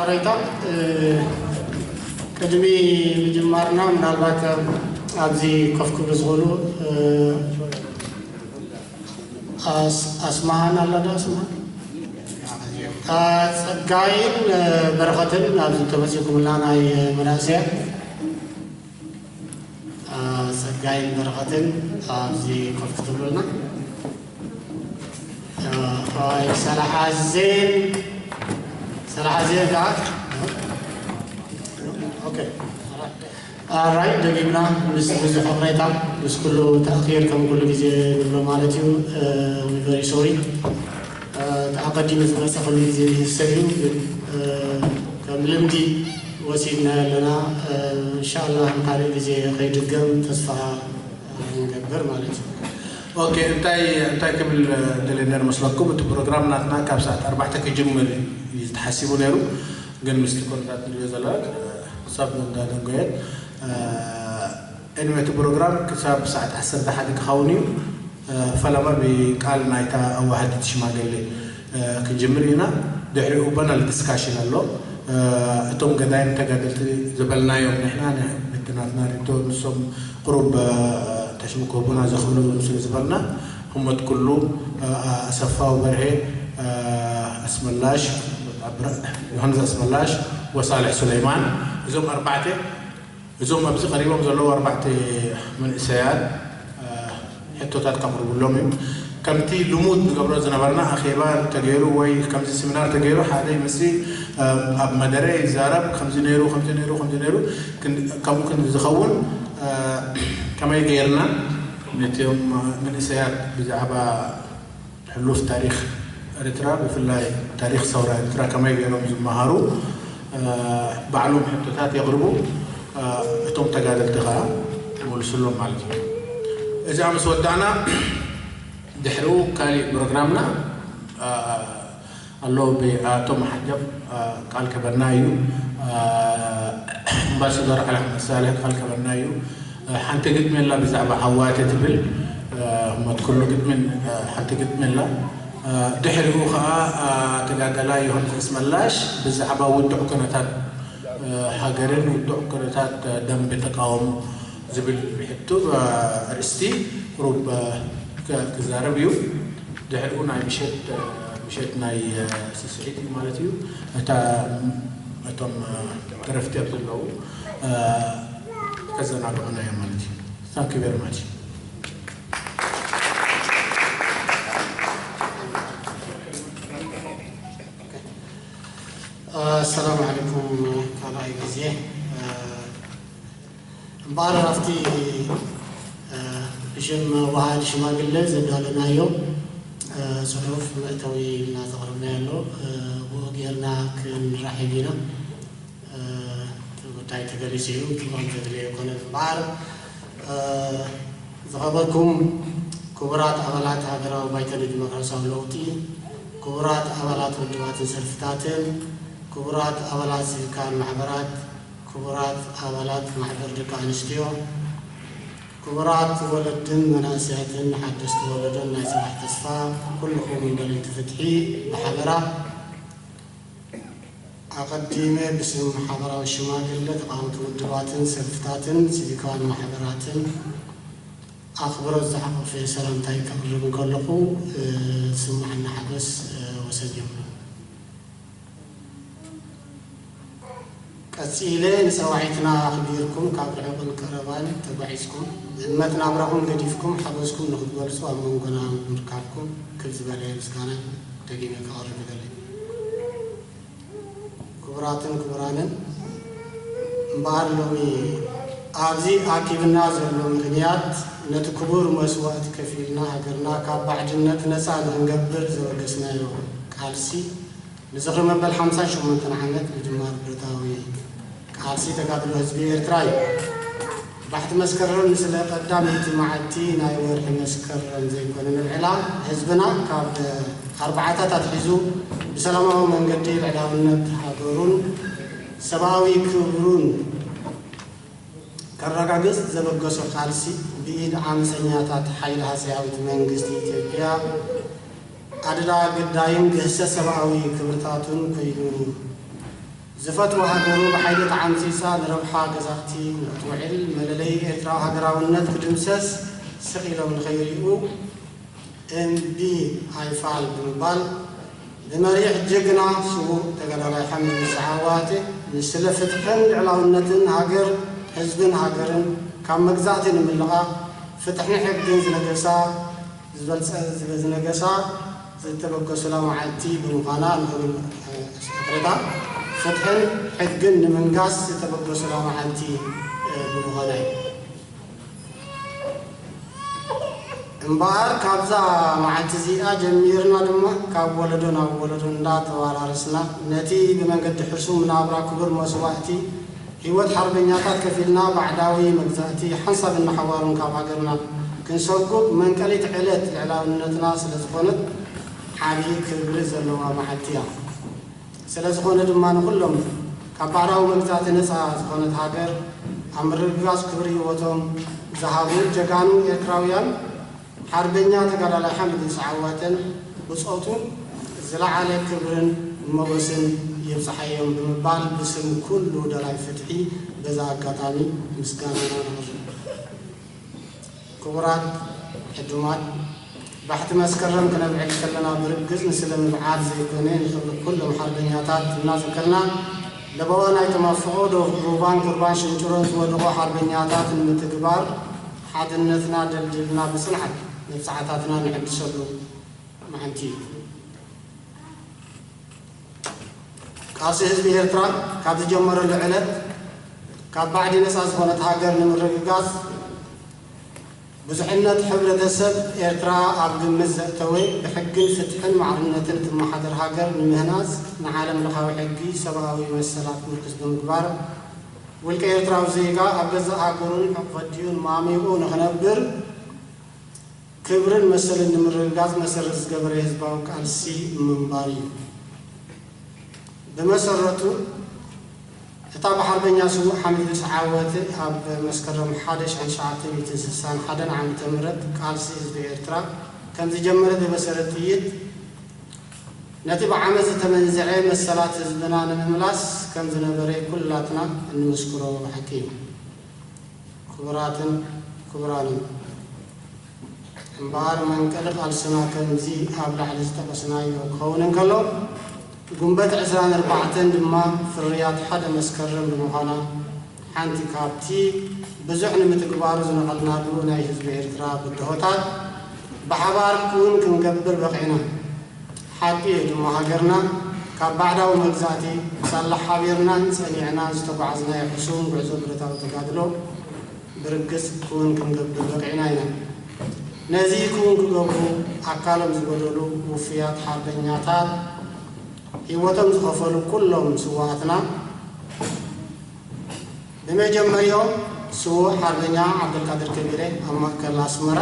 ቅሬታ ቅድሚ ምጅማርና ምናልባት ኣብዚ ኮፍ ክብሉ ዝኽእሉ ኣስማሃን ኣላ ዶ ኣስማሃን ጸጋይን በረኸትን ኣብዚ ተመሲኩምና ናይ መናእሰያት ጸጋይን በረኸትን ኣብዚ ኮፍ ክትብሉና ሰላሓዜን ሰላሓዜን ከዓ ኦራይ ደጊምና ምስ ብዙሕ ቅሬታ ምስ ኩሉ ተኣኪር ከም ኩሉ ግዜ ንብሎ ማለት እዩ። ሶሪ ኣቀዲሙ ዝመፀ ኩሉ ግዜ ዝህሰብ እዩ ግን ከም ልምዲ ወሲድና ኣለና። እንሻላ ንካልእ ግዜ ከይድገም ተስፋ ንገብር ማለት እዩ። ኦኬ እንታይ እንታይ ክብል ደለና መስለኩም እቲ ፕሮግራም ናትና ካብ ሰዓት ኣርባዕተ ክጅምር እዩ ተሓሲቡ ነይሩ። ግን ምስቲ ኮንታት ንሪኦ ዘለና ክሳብ እንዳደንጎየት ኤንመ እቲ ፕሮግራም ክሳብ ሰዓት ዓሰርተ ሓደ ክኸውን እዩ። ፈለማ ብቃል ናይታ ኣዋሃዲት ሽማገሌ ክንጅምር ኢና። ድሕሪኡ ባናል ዲስካሽን ኣሎ። እቶም ገዳይም ተጋደልቲ ዝበልናዮም ንሕና ብትናትና ሪቶ ንሶም ቁሩብ ተሽሙ ክህቡና ዝኽእሉ ስለ ዝበልና ህሞት ኩሉ ኣሰፋው በርሄ ኣስመላሽ ዮሃንስ ኣስመላሽ ወሳልሕ ሱለይማን እዞም ኣርባዕተ እዞም ኣብዚ ቀሪቦም ዘለዉ ኣርባዕተ መንእሰያት ሕቶታት ከቕርብሎም እዩ። ከምቲ ልሙድ ንገብሮ ዝነበርና ኣኼባ ተገይሩ ወይ ከምዚ ስሚናር ተገይሩ ሓደ ይመፅእ ኣብ መደረ ይዛረብ ከምዚ ነይሩ ከምዚ ነይሩ ከምዚ ነይሩ ከምኡ ክንዝኸውን ከመይ ገይርና ነቲኦም መንእሰያት ብዛዕባ ሕሉፍ ታሪኽ ኤርትራ ብፍላይ ታሪኽ ሰውራ ኤርትራ ከመይ ገይሮም ዝመሃሩ ባዕሎም ሕቶታት የቕርቡ። እቶም ተጋደልቲ ከዓ ይመልስሎም ማለት እዩ። እዚኣ ምስ ወዳእና ድሕሪኡ ካሊእ ፕሮግራምና ኣሎ። ብኣቶ መሓጀብ ቃል ከበና እዩ። ኣምባሳደር ዓሊ ኣሕመድ ሳልሕ ቃል ከበና እዩ። ሓንቲ ግጥሚ ኣላ ብዛዕባ ዓዋተ ትብል እሞት ኩሉ ግጥምን ሓንቲ ግጥሚ ኣላ። ድሕሪኡ ከዓ ተጋዳላይ ዮሃንስ ኣስመላሽ ብዛዕባ ውዱዕ ኩነታት ሃገርን ውዱዕ ኩነታት ደንበ ተቃውሞ ዝብል ብሕቱ ኣርእስቲ ቁሩብ ክዛረብ እዩ። ድሕሪኡ ናይ ምሸት ምሸት ናይ ስስዒት እዩ ማለት እዩ። እታ እቶም ተረፍቲ ኣብ ዘለዉ ከዘናግዑና እዮም ማለት እዩ። Thank you very much። ኣሰላሙ ዓለይኩም ካልኣይ ግዜ እምበኣር ኣብቲ ብሽም ወሃድ ሽማግለ ዘዳለናዮ ጽሑፍ መእተዊ ኢልና ዘቕረብናዮ ኣሎ። ብኡ ጌርና ክንራሕብ ኢና። እቲ ጉዳይ ተገሊጹ እዩ፣ ክኾን ዘድልዮ ኣይኮነን። እምበኣር ዝኸበርኩም ክቡራት ኣባላት ሃገራዊ ባይቶ ንዲሞክራሲያዊ ለውጢ፣ ክቡራት ኣባላት ውድባትን ሰልፍታትን፣ ክቡራት ኣባላት ሲቪካል ማሕበራት፣ ክቡራት ኣባላት ማሕበር ደቂ ኣንስትዮ፣ ክቡራት ወለድን መናእሰያትን ሓደስቲ ወለዶን ናይ ጽባሕ ተስፋ ኩልኹም ደለይቲ ፍትሒ ብሓበራ ኣቐዲመ ብስም ሓበራዊ ሽማግለ ተቓወምቲ ውድባትን ሰልፍታትን ሲቪካውያን ማሕበራትን ኣኽብሮት ዝሓቖፈ ሰላምታይ ከቕርብ እንከለኹ ዝስምዓኒ ሓጎስ ወሰን የብሉን። ቀጺለ ንጸዋዒትና ኣኽቢርኩም ካብ ርሑቕን ቀረባን ተጓዒዝኩም ህልመት ናብራኹም ገዲፍኩም ሓጎስኩም ንኽትገልጹ ኣብ መንጎና ምርካብኩም ክብ ዝበለ ምስጋና ደጊመ ከቕርብ እደሊ። ክቡራትን ክቡራንን፣ እምበኣር ሎሚ ኣብዚ ኣኪብና ዘሎ ምኽንያት ነቲ ክቡር መስዋእቲ ከፊልና ሃገርና ካብ ባዕድነት ነጻ ንኽንገብር ዘበገስናዮ ቃልሲ ንዝኽሪ መበል ሓምሳን ሸሞንተን ዓመት ምጅማር ብረታዊ ቃልሲ ተጋድሎ ህዝቢ ኤርትራ እዩ። ባሕቲ መስከረም ንስለ ቀዳመይቲ መዓልቲ ናይ ወርሒ መስከረም ዘይኮነ ነብዕላ፣ ህዝብና ካብ ኣርባዓታት ኣትሒዙ ብሰላማዊ መንገዲ ልዕላውነት ሃገሩን ሰብኣዊ ክብሩን ከረጋግጽ ዘበገሶ ቃልሲ ብኢድ ዓመጸኛታት ሓይሊ ሃጸያዊት መንግስቲ ኢትዮጵያ ኣደዳ ግዳይን ግህሰት ሰብኣዊ ክብርታቱን ኮይኑ ዝፈትዋ ሃገሩ ብሓይሊ ተዓምጺጻ ንረብሓ ገዛእቲ ንክትውዕል መለለዪ ኤርትራዊ ሃገራውነት ክድምሰስ ስቕ ኢሎም ንኸይሪኡ እምቢ ኣይፋል ብምባል ብመሪሕ ጅግና ስዉእ ተጋዳላይ ሓምድ ሙሳ ዓዋተ ንስለ ፍትሕን ልዕላውነትን ሃገር ህዝብን ሃገርን ካብ መግዛእቲ ንምልቓቕ ፍትሕን ሕግን ዝነገሳ ዝበልጸ ዝነገሳ ዝተበገሱላ መዓልቲ ብምዃና ንኽብል ይቕሬታ ፍትሕን ሕግን ንምንጋስ ዝተበገሱላ መዓልቲ ብምዃና እዩ። እምበኣር ካብዛ መዓልቲ እዚኣ ጀሚርና ድማ ካብ ወለዶ ናብ ወለዶ እንዳተወራረስና ነቲ ብመንገዲ ሕሱም ናብራ ክቡር መስዋእቲ ህይወት ሓርበኛታት ከፊልና ባዕዳዊ መግዛእቲ ሓንሳብ እናሓዋሩን ካብ ሃገርና ክንሰጉግ መንቀሊት ዕለት ልዕላውነትና ስለ ዝኾነት ዓብዪ ክብሪ ዘለዋ መዓልቲ እያ። ስለ ዝኾነ ድማ ንኹሎም ካብ ባዕዳዊ መግዛእቲ ነፃ ዝኾነት ሃገር ኣብ ምርግጋፅ ክብሪ ህይወቶም ዝሃቡ ጀጋኑ ኤርትራውያን ሓርበኛ ተጋዳላይ ሓምድ ሙሳ ዓዋተን ብፆቱን ዝለዓለ ክብርን ሞገስን ይብፅሓዮም ብምባል ብስም ኩሉ ደላይ ፍትሒ በዚ ኣጋጣሚ ምስጋናና ነቕርብ። ክቡራት ዕዱማት፣ ባሕቲ መስከረም ክነብዕል ከለና ብርግጽ ንስለ ምብዓል ዘይኮነ ንኽብሪ ኩሎም ሓርበኛታት እናዘከርና ለበዋ ናይቶም ኣብ ፈቐዶ ሩባን ኩርባን ሽንጭሮን ዝወደቑ ሓርበኛታት ንምትግባር ሓድነትና ደልዲልና ብጽንዓት መብጽዓታትና ንሕድሰሉ መዓልቲ እዩ። ቃልሲ ህዝቢ ኤርትራ ካብ ዝጀመረሉ ዕለት ካብ ባዕዲ ነጻ ዝኾነት ሃገር ንምርግጋጽ ብዙሕነት ሕብረተሰብ ኤርትራ ኣብ ግምት ዘእተወ ብሕግን ፍትሕን ማዕርነትን እትመሓደር ሃገር ንምህናጽ ንዓለም ለኻዊ ሕጊ ሰብኣዊ መሰላት ምርኩስ ብምግባር ውልቀ ኤርትራዊ ዜጋ ኣብ ገዛእ ሃገሩን ሕቑፈ ኣዲኡን ማሚቑ ንኽነብር ክብርን መሰልን ንምርግጋጽ መሰረት ዝገበረ ህዝባዊ ቃልሲ ምንባር እዩ። ብመሰረቱ እታ ብሓርበኛ ስዉእ ሓምድ ዝዓወተ ኣብ መስከረም ሓደ ሺሕ ትሽዓተ ሚእትን ስሳን ሓደን ዓመተ ምህረት ቃልሲ ህዝቢ ኤርትራ ከም ዝጀመረ ዘበሰረ ጥይት ነቲ ብዓመጽ ዝተመንዝዐ መሰላት ህዝብና ንምምላስ ከም ዝነበረ ኩላትና እንምስክሮ ሓቂ እዩ። ክቡራትን ክቡራንን፣ እምበኣር መንቀሊ ቃልስና ከምዚ ኣብ ላዕሊ ዝጠቐስናዮ ክኸውን እንከሎ፣ ጉንበት ዕስራን ኣርባዕተን ድማ ፍርያት ሓደ መስከረም ብምዃና፣ ሓንቲ ካብቲ ብዙሕ ንምትግባሩ ዝነቐልናሉ ናይ ህዝቢ ኤርትራ ብድሆታት ብሓባር እውን ክንገብር በቒዕና። ሓቂ እዩ ድማ፣ ሃገርና ካብ ባዕዳዊ መግዛእቲ ሳላ ሓቢርናን ጸኒዕናን ዝተጓዓዝናዮ ሕሱም ጉዕዞ ብረታዊ ተጋድሎ፣ ብርግጽ ክውን ክንገብር በቂዕና ኢና። ነዚ ክውን ክገብሩ ኣካሎም ዝጎደሉ ውፉያት ሓርበኛታት፣ ህይወቶም ዝኸፈሉ ኩሎም ስውኣትና፣ ብመጀመሪኦም ስዉእ ሓርበኛ ዓብደልቃድር ከቢረ ኣብ ማእከል ኣስመራ፣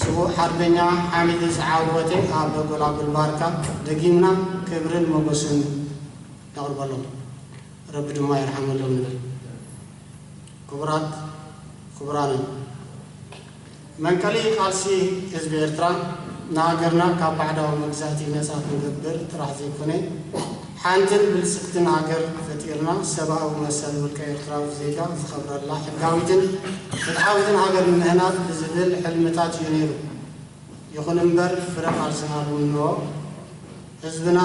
ስዉእ ሓርበኛ ሓሚድ ዝዓወተ ኣብ ጎላጉል ባርካ፣ ደጊምና ክብርን ሞገስን ነቕርበሎም። ረቢ ድማ ይርሓመሎም ንብል። ክቡራት ክቡራንን፣ መንቀሊ ቃልሲ ህዝቢ ኤርትራ ንሃገርና ካብ ባዕዳዊ መግዛእቲ ነጻ ክንገብር ጥራሕ ዘይኮነ፣ ሓንትን ብልጽግትን ሃገር ፈጢርና ሰብኣዊ መሰል ውልቀ ኤርትራዊ ዜጋ ዝኸብረላ ሕጋዊትን ፍትሓዊትን ሃገር ንምህናጽ ብዝብል ሕልምታት እዩ ነይሩ። ይኹን እምበር ፍረ ቃልስና እውን እንሆ ህዝብና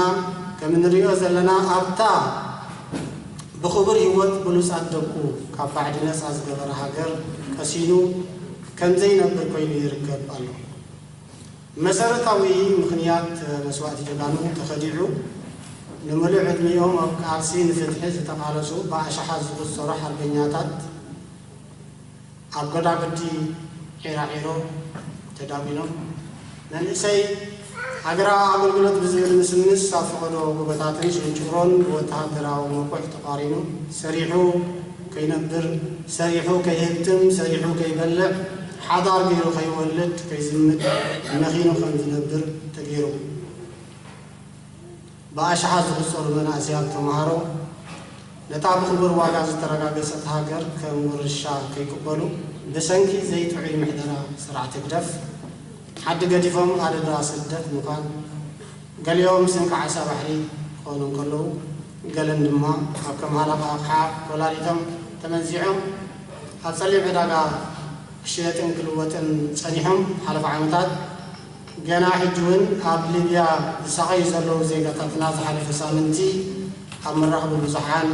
ከም እንሪኦ ዘለና ኣብታ ብኽቡር ህይወት ብሉጻት ደቁ ካብ ባዕዲ ነጻ ዝገበረ ሃገር ቀሲኑ ከም ዘይነብር ኮይኑ ይርከብ ኣሎ። መሰረታዊ ምኽንያት መስዋእቲ ጀጋኑ ተኸዲዑ ንምሉእ ዕድሚኦም ኣብ ቃልሲ ንፍትሒ ዝተቓለሱ ብኣሽሓት ዝቑጸሩ ሓርበኛታት ኣብ ጎዳጉዲ ዒራዒሮ ተዳጒኖም፣ መንእሰይ ሃገራዊ ኣገልግሎት ብዝብል ምስምስ ኣብ ፈቐዶ ጎቦታትን ሽንጭሮን ብወተሃደራዊ መቑሕ ተቋሪኑ፣ ሰሪሑ ከይነብር፣ ሰሪሑ ከይህብትም፣ ሰሪሑ ከይበልዕ፣ ሓዳር ገይሩ ከይወልድ፣ ከይዝምድ፣ መኺኑ ከም ዝነብር ተገይሩ። ብኣሽሓት ዝቑጸሩ መናእሰያት ተምሃሮ ነታ ብኽቡር ዋጋ ዝተረጋገጸት ሃገር ከም ውርሻ ከይቅበሉ፣ ብሰንኪ ዘይጥዑይ ምሕደራ ስርዓት ህግደፍ፣ ዓዲ ገዲፎም ኣደዳ ስደት ምዃን፣ ገሊኦም ስንቂ ዓሳ ባሕሪ ክኾኑ እንከለዉ፣ ገለን ድማ ኣብ ከም ሃለቓ ኣቕሓ ኮላሊቶም ተመንዚዖም ኣብ ጸሊም ዕዳጋ ክሽየጥን ክልወጥን ጸኒሖም። ሓለፈ ዓመታት ገና ሕጂ እውን ኣብ ሊብያ ዝሳቐዩ ዘለዉ ዜጋታትና ዝሓለፈ ሳምንቲ ኣብ መራኸቢ ብዙሓን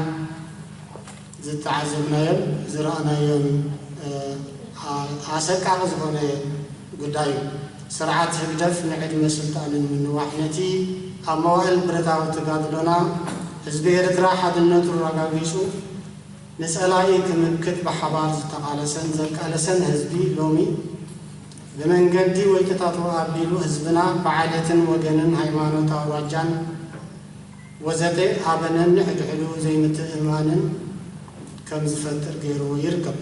ዝተዓዘብናዮን ዝረኣናዮን፣ እ፣ ኣ-፣ ኣሰቃቂ ዝኾነ ጉዳይ እዩ። ስርዓት ህግደፍ ንዕድመ ስልጣንን ምንዋሕ ነቲ ኣብ መዋእል ብረታዊ ተጋድሎና ህዝቢ ኤርትራ ሓድነቱ ኣረጋጊጹ ንጸላኢ ክምክት ብሓባር ዝተቓለሰን ዘቃለሰን ህዝቢ ሎሚ ብመንገዲ ወይጦታቱ ኣቢሉ ህዝብና ብዓሌትን ወገንን ሃይማኖት ኣውራጃን ወዘተ ኣብ ነንሕድሕዱ ዘይምትእምማንን ከም ዝፈጥር ገይርዎ ይርከብ።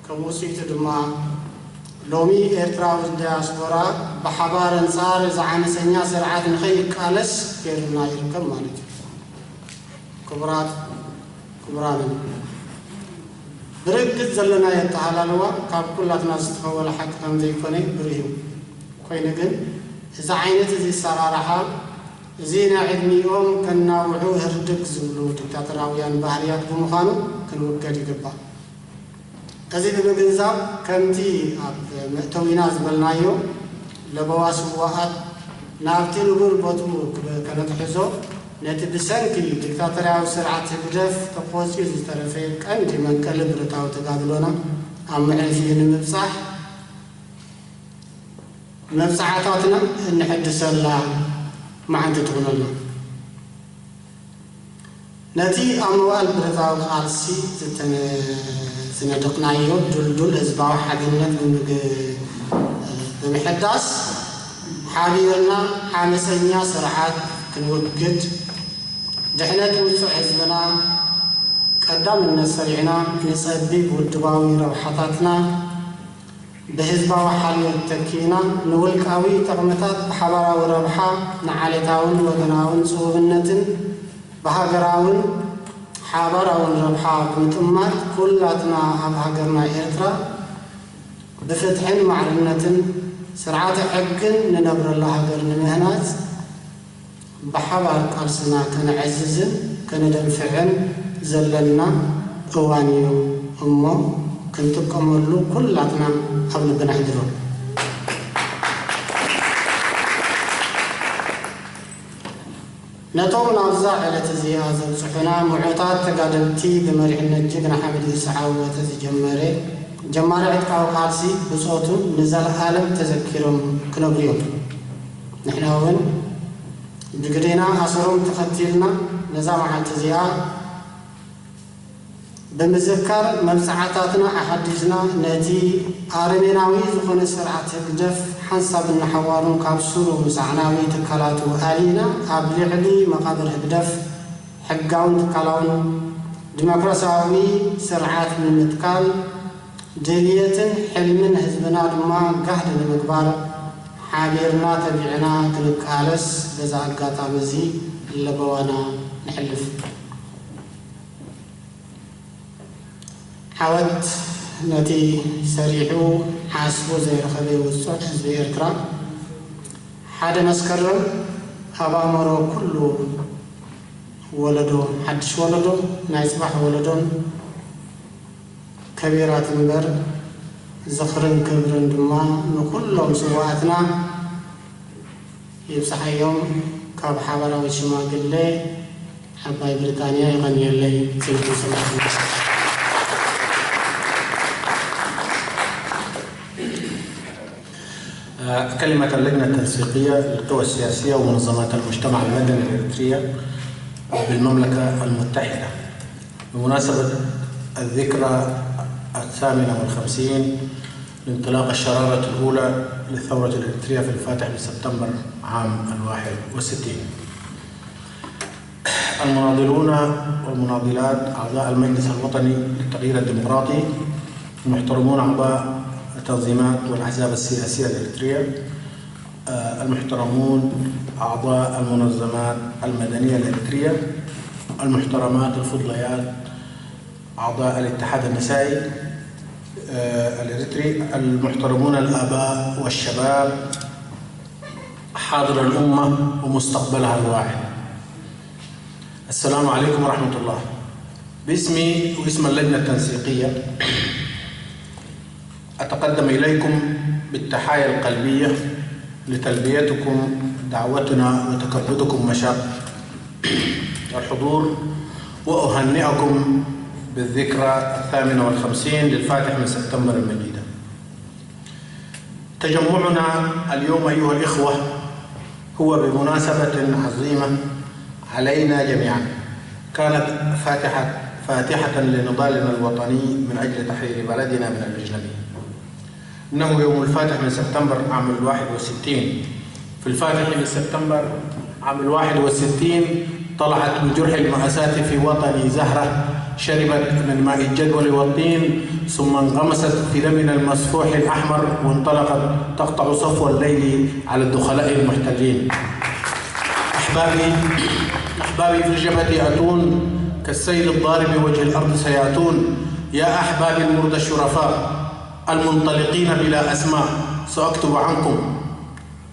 ከም ውጽኢቱ ድማ ሎሚ ኤርትራዊ ዳያስፖራ ብሓባር ኣንጻር እዚ ዓመጸኛ ስርዓት ንኸይቃለስ ገይሩና ይርከብ ማለት እዩ። ክቡራት ክቡራንን፣ ብርግጽ ዘለናዮ ኣተሃላልዋ ካብ ኩላትና ዝተኸወለ ሓቂ ከም ዘይኮነ ብሩህ እዩ። ኮይኑ ግን እዚ ዓይነት እዚ ኣሰራርሓ እዚ ናይ ዕድሚኦም ከናውሑ ህርድግ ዝብሉ ዲክታተራውያን ባህርያት ብምዃኑ ክንውገድ ይግባእ። እዚ ብምግንዛብ ከምቲ ኣብ መእተዊና ዝበልናዮ ለበዋ ስውኣት ናብቲ ንቡር ቦትኡ ክብ-፣ ከነትሕዞ ነቲ ብሰንኪ ዲክታተርያዊ ስርዓት ህግደፍ ተቖጽዩ ዝተረፈ ቀንዲ መንቀሊ ብረታዊ ተጋድሎና ኣብ መዕረፊኡ ንምብጻሕ መብጽዓታትና እንሕድሰላ መዓልቲ ትኹነልና። ነቲ ኣብ መዋእል ብረታዊ ቃልሲ ዝተነ-፣ ዝነደቕናዮ ድልዱል ህዝባዊ ሓድነት ብምግ-፣ ብምሕዳስ፣ ሓቢርና ዓመጸኛ ስርዓት ክንወግድ፣ ድሕነት ውጹዕ ህዝብና ቀዳምነት ሰሪዕና፣ ንጸቢብ ውድባዊ ረብሓታትና ብህዝባዊ ሓልዮት ተኪእና፣ ንውልቃዊ ጥቕምታት ብሓባራዊ ረብሓ፣ ንዓሌታውን ወገናውን ጽቡብነትን ብሃገራውን ሓባራውን ረብሓ ብምጥማት፣ ኩላትና ኣብ ሃገርና ኤርትራ ብፍትሕን ማዕርነትን ስርዓተ ሕግን ንነብረላ ሃገር ንምህናጽ ብሓባር ቃልስና ከነዕዝዝን ከነደንፍዕን ዘለና እዋን እዩ እሞ፣ ክንጥቀመሉ ኩላትና ኣብ ልብና ንሕድሮ። ነቶም ናብዛ ዕለት እዚኣ ዘብጽሑና ምዑታት ተጋደልቲ ብመሪሕነት ጅግና ሓመድ ኢሳ ዓወተ ዝጀመረ ጀማሪ ዕጥቃዊ ቃልሲ ብጾቱ ንዘለኣለም ተዘኪሮም ክነብሩ እዮም። ንሕና እውን ብግዴና ኣሰሮም ተኸቲልና ነዛ መዓልቲ እዚኣ ብምዝካር መብጽዓታትና ኣሓዲስና ነቲ ኣረሜናዊ ዝኾነ ስርዓት ህግደፍ ሓንሳብ እናሓዋሩን ካብ ሱሩ ምስ ኣዕናዊ ትካላቱ ኣሊና ኣብ ልዕሊ መቓብር ህግደፍ ሕጋውን ትካላውን ዲሞክራሲያዊ ስርዓት ንምትካል ድልየትን ሕልምን ህዝብና ድማ ጋህዲ ንምግባር ሓቢርና ተቢዕና ክንቃለስ በዚ ኣጋጣሚ እዚ ለበዋና ንሕልፍ። ዓወት ነቲ ሰሪሑ ዓስቡ ዘይረኸበ ውጹዕ ህዝቢ ኤርትራ። ሓደ መስከረም ኣብ ኣእምሮ ኩሉ ወለዶ፣ ሓድሽ ወለዶ፣ ናይ ጽባሕ ወለዶን ከቢራ ትንበር። ዝኽርን ክብርን ድማ ንኹሎም ስውኣትና ይብጽሓዮም። ካብ ሓበራዊ ሽማግለ ዓባይ ብሪጣንያ። የቐንየለይ። ጽንዕትን ስብሐትን። كلمة اللجنة التنسيقية للقوى السياسية ومنظمات المجتمع المدني الإريترية بالمملكة المتحدة بمناسبة الذكرى الثامنة والخمسين لانطلاق الشرارة الأولى للثورة الإريترية في الفاتح من سبتمبر عام الواحد وستين. المناضلون والمناضلات أعضاء المجلس الوطني للتغيير الديمقراطي، المحترمون أعضاء التنظيمات والأحزاب السياسية الإريترية، آه، المحترمون أعضاء المنظمات المدنية الإريترية، المحترمات الفضليات أعضاء الاتحاد النسائي، آه، الإريتري، المحترمون الآباء والشباب، حاضر الأمة ومستقبلها الواعد. السلام عليكم ورحمة الله. باسمي واسم اللجنة التنسيقية أتقدم إليكم بالتحايا القلبية لتلبيتكم دعوتنا وتكبدكم مشاق الحضور، وأهنئكم بالذكرى الثامنة والخمسين للفاتح من سبتمبر المجيدة. تجمعنا اليوم أيها الإخوة هو بمناسبة عظيمة علينا جميعا، كانت فاتحة، فاتحة لنضالنا الوطني من أجل تحرير بلدنا من الأجنبي. إنه يوم الفاتح من سبتمبر عام الواحد وستين. في الفاتح من سبتمبر عام الواحد وستين طلعت من جرح المأساة في وطني زهرة شربت من ماء الجدول والطين، ثم انغمست في دمنا المسفوح الأحمر وانطلقت تقطع صفو الليل على الدخلاء المحتلين. أحبابي، أحبابي في الجبهة يأتون، كالسيل الضارب وجه الأرض سيأتون. يا أحبابي المرضى الشرفاء المنطلقين بلا أسماء، سأكتب عنكم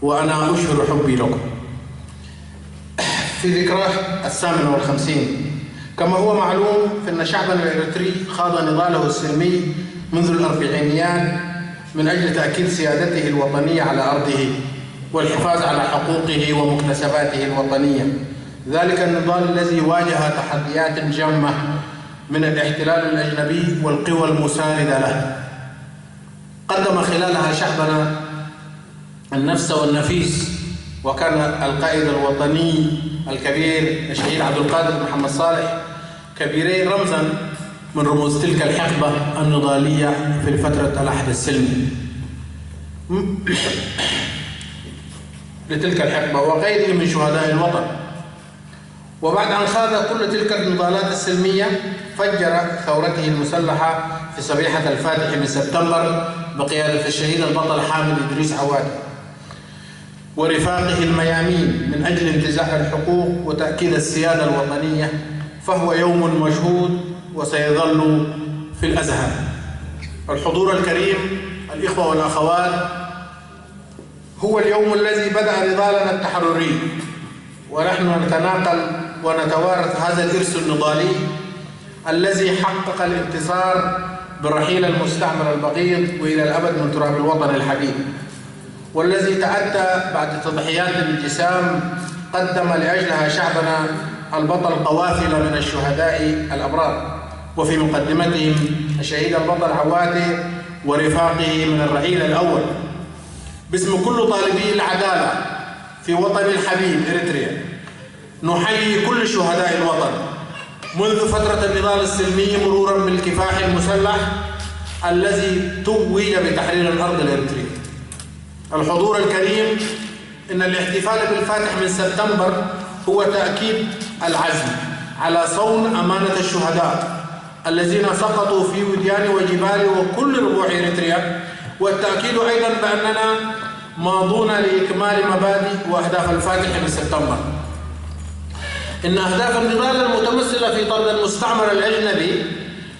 وأنا أشهر حبي لكم. في ذكرى الثامنة والخمسين، كما هو معلوم فإن شعبنا الإريتري خاض نضاله السلمي منذ الأربعينيات من أجل تأكيد سيادته الوطنية على أرضه والحفاظ على حقوقه ومكتسباته الوطنية. ذلك النضال الذي واجه تحديات جمة من الاحتلال الأجنبي والقوى المساندة له، قدم خلالها شعبنا النفس والنفيس، وكان القائد الوطني الكبير الشهيد عبد القادر محمد صالح كبيري رمزا من رموز تلك الحقبة النضالية في فترة العهد السلمي. لتلك الحقبة وغيره من شهداء الوطن. وبعد أن خاض كل تلك النضالات السلمية، فجر ثورته المسلحة في صبيحة الفاتح من سبتمبر بقيادة الشهيد البطل حامد إدريس عواد ورفاقه الميامين من أجل انتزاع الحقوق وتأكيد السيادة الوطنية، فهو يوم مشهود وسيظل في الأذهان. الحضور الكريم، الإخوة والأخوات، هو اليوم الذي بدأ نضالنا التحرري، ونحن نتناقل ونتوارث هذا الإرث النضالي الذي حقق الانتصار برحيل المستعمر البغيض وإلى الأبد من تراب الوطن الحبيب، والذي تأتى بعد تضحيات الجسام قدم لأجلها شعبنا البطل قوافل من الشهداء الأبرار، وفي مقدمتهم الشهيد البطل عواتي ورفاقه من الرحيل الأول. باسم كل طالبي العدالة في وطني الحبيب إريتريا، نحيي كل شهداء الوطن منذ فترة النضال السلمي مرورا بالكفاح المسلح الذي توج بتحرير الأرض الإريترية. الحضور الكريم، إن الاحتفال بالفاتح من سبتمبر هو تأكيد العزم على صون أمانة الشهداء الذين سقطوا في وديان وجبال وكل ربوع إريتريا، والتأكيد أيضا بأننا ماضون لإكمال مبادئ وأهداف الفاتح من سبتمبر. إن أهداف النضال المتمثلة في طرد المستعمر الأجنبي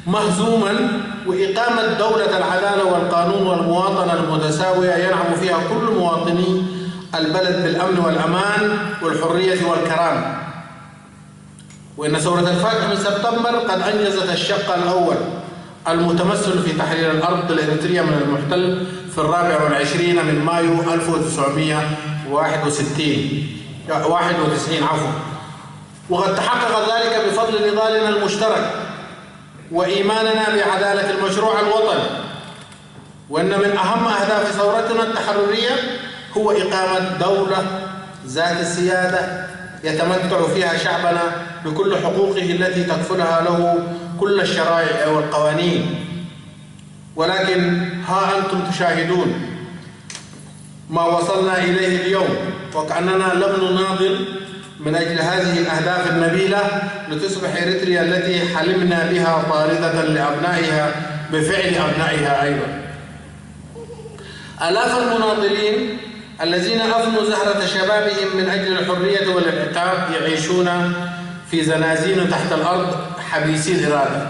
مهزوما وإقامة دولة العدالة والقانون والمواطنة المتساوية ينعم فيها كل مواطني البلد بالأمن والأمان والحرية والكرامة. وإن ثورة الفاتح من سبتمبر قد أنجزت الشق الأول المتمثل في تحرير الأرض الإريترية من المحتل في الرابع والعشرين من مايو ألف وتسعمية وواحد وستين، واحد وتسعين، عفوا. وقد تحقق ذلك بفضل نضالنا المشترك وإيماننا بعدالة المشروع الوطني. وإن من أهم أهداف ثورتنا التحررية هو إقامة دولة ذات السيادة يتمتع فيها شعبنا بكل حقوقه التي تكفلها له كل الشرائع والقوانين. ولكن ها أنتم تشاهدون ما وصلنا إليه اليوم، وكأننا لم نناضل من أجل هذه الأهداف النبيلة لتصبح إريتريا التي حلمنا بها طاردة لأبنائها بفعل أبنائها أيضا. آلاف المناضلين الذين أفنوا زهرة شبابهم من أجل الحرية والانعتاق يعيشون في زنازين تحت الأرض حبيسي الإرادة.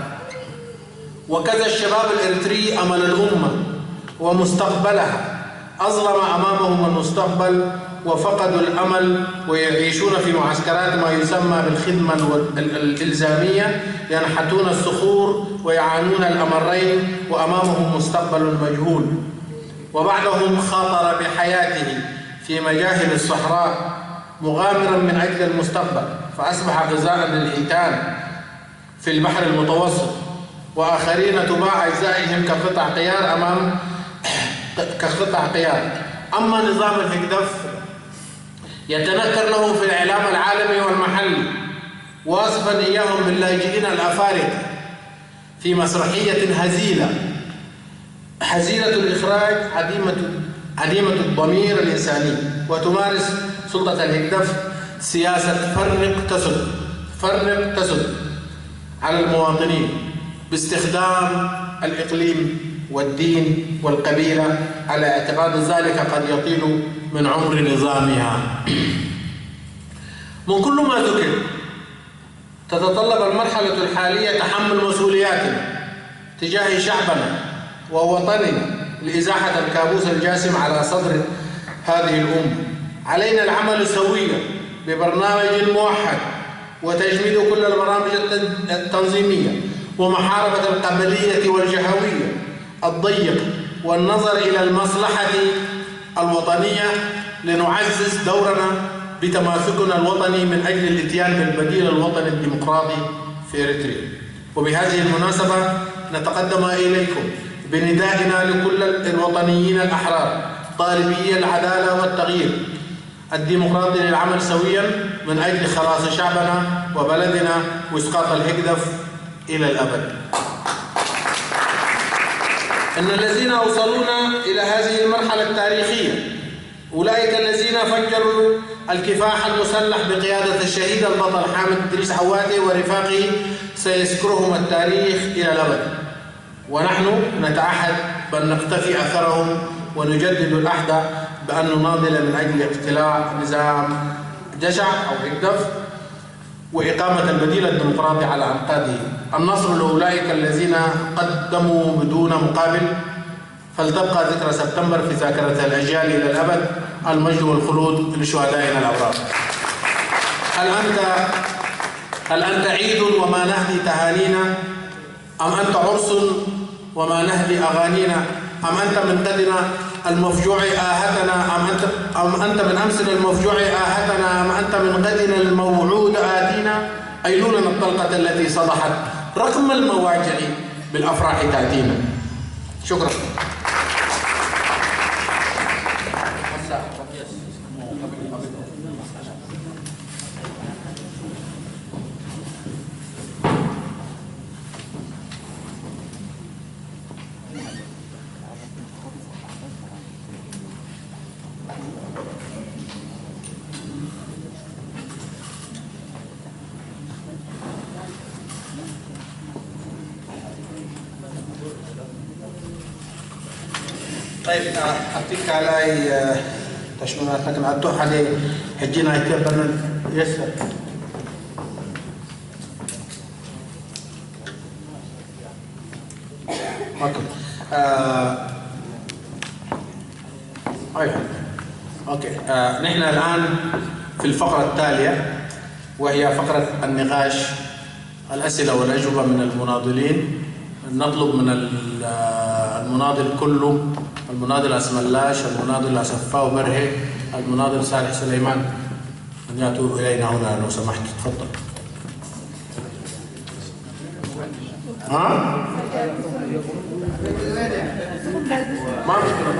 وكذا الشباب الإريتري أمل الأمة ومستقبلها، أظلم أمامهم المستقبل وفقدوا الأمل، ويعيشون في معسكرات ما يسمى بالخدمة الو-، ال-، الإلزامية، ينحتون الصخور ويعانون الأمرين وأمامهم مستقبل مجهول. وبعضهم خاطر بحياته في مجاهل الصحراء مغامرا من أجل المستقبل، فأصبح غذاء للحيتان في البحر المتوسط، وآخرين تباع أجزائهم كقطع خيار أمام كقطع خيار. أما نظام الهكدف يتنكر له في الإعلام العالمي والمحلي، واصفا إياهم باللاجئين الأفارقة في مسرحية هزيلة، هزيلة الإخراج، عديمة، عديمة الضمير الإنساني، وتمارس سلطة الهكدف سياسة فرق تسد، فرق تسد على المواطنين باستخدام الإقليم والدين والقبيلة على اعتقاد ذلك قد يطيل من عمر نظامها. من كل ما ذكر، تتطلب المرحلة الحالية تحمل مسؤولياتنا تجاه شعبنا ووطننا لإزاحة الكابوس الجاسم على صدر هذه الأمة. علينا العمل سويا ببرنامج موحد وتجميد كل البرامج التن-، التنظيمية ومحاربة القبلية والجهوية الضيقة والنظر إلى المصلحة الوطنية لنعزز دورنا بتماسكنا الوطني من أجل الإتيان بالبديل الوطني الديمقراطي في إريتريا. وبهذه المناسبة نتقدم إليكم بندائنا لكل الوطنيين الأحرار طالبي العدالة والتغيير الديمقراطي للعمل سويا من أجل خلاص شعبنا وبلدنا وإسقاط الهكدف إلى الأبد. إن الذين أوصلونا إلى هذه المرحلة التاريخية أولئك الذين فجروا الكفاح المسلح بقيادة الشهيد البطل حامد إدريس عواتي ورفاقه، سيذكرهم التاريخ إلى الأبد. ونحن نتعهد بأن نقتفي أثرهم ونجدد العهد بأن نناضل من أجل اقتلاع نظام جشع أو هكدف وإقامة البديل الديمقراطي على أنقاضه. النصر لأولئك الذين قدموا بدون مقابل، فلتبقى ذكرى سبتمبر في ذاكرة الأجيال إلى الأبد. المجد والخلود لشهدائنا الأبرار. هل أنت، هل أنت عيد وما نهدي تهانينا؟ أم أنت عرس وما نهدي أغانينا؟ أم أنت من غدنا المفجوع آهتنا؟ أم أنت، أم أنت من أمسنا المفجوع آهتنا؟ أم أنت من غدنا الموعود آتينا؟ أيلولنا الطلقة التي صدحت رغم المواجع بالأفراح تأتينا. شكرا. طيب، آه، أعطيك علي، آه، تشميلاتك نعطوه عليه. هجينا يتبنى. يس سر. اوكي. آه، ايوه. اوكي. آه، نحن الان في الفقره التاليه، وهي فقره النقاش، الاسئله والاجوبه من المناضلين. نطلب من ال- آه، المناضل كله، المناضل اسملاش، المناضل اسفاو برهي، المناضل صالح سليمان، ان ياتوا الينا هنا لو سمحت. تفضل. ها؟ ما مشكلة.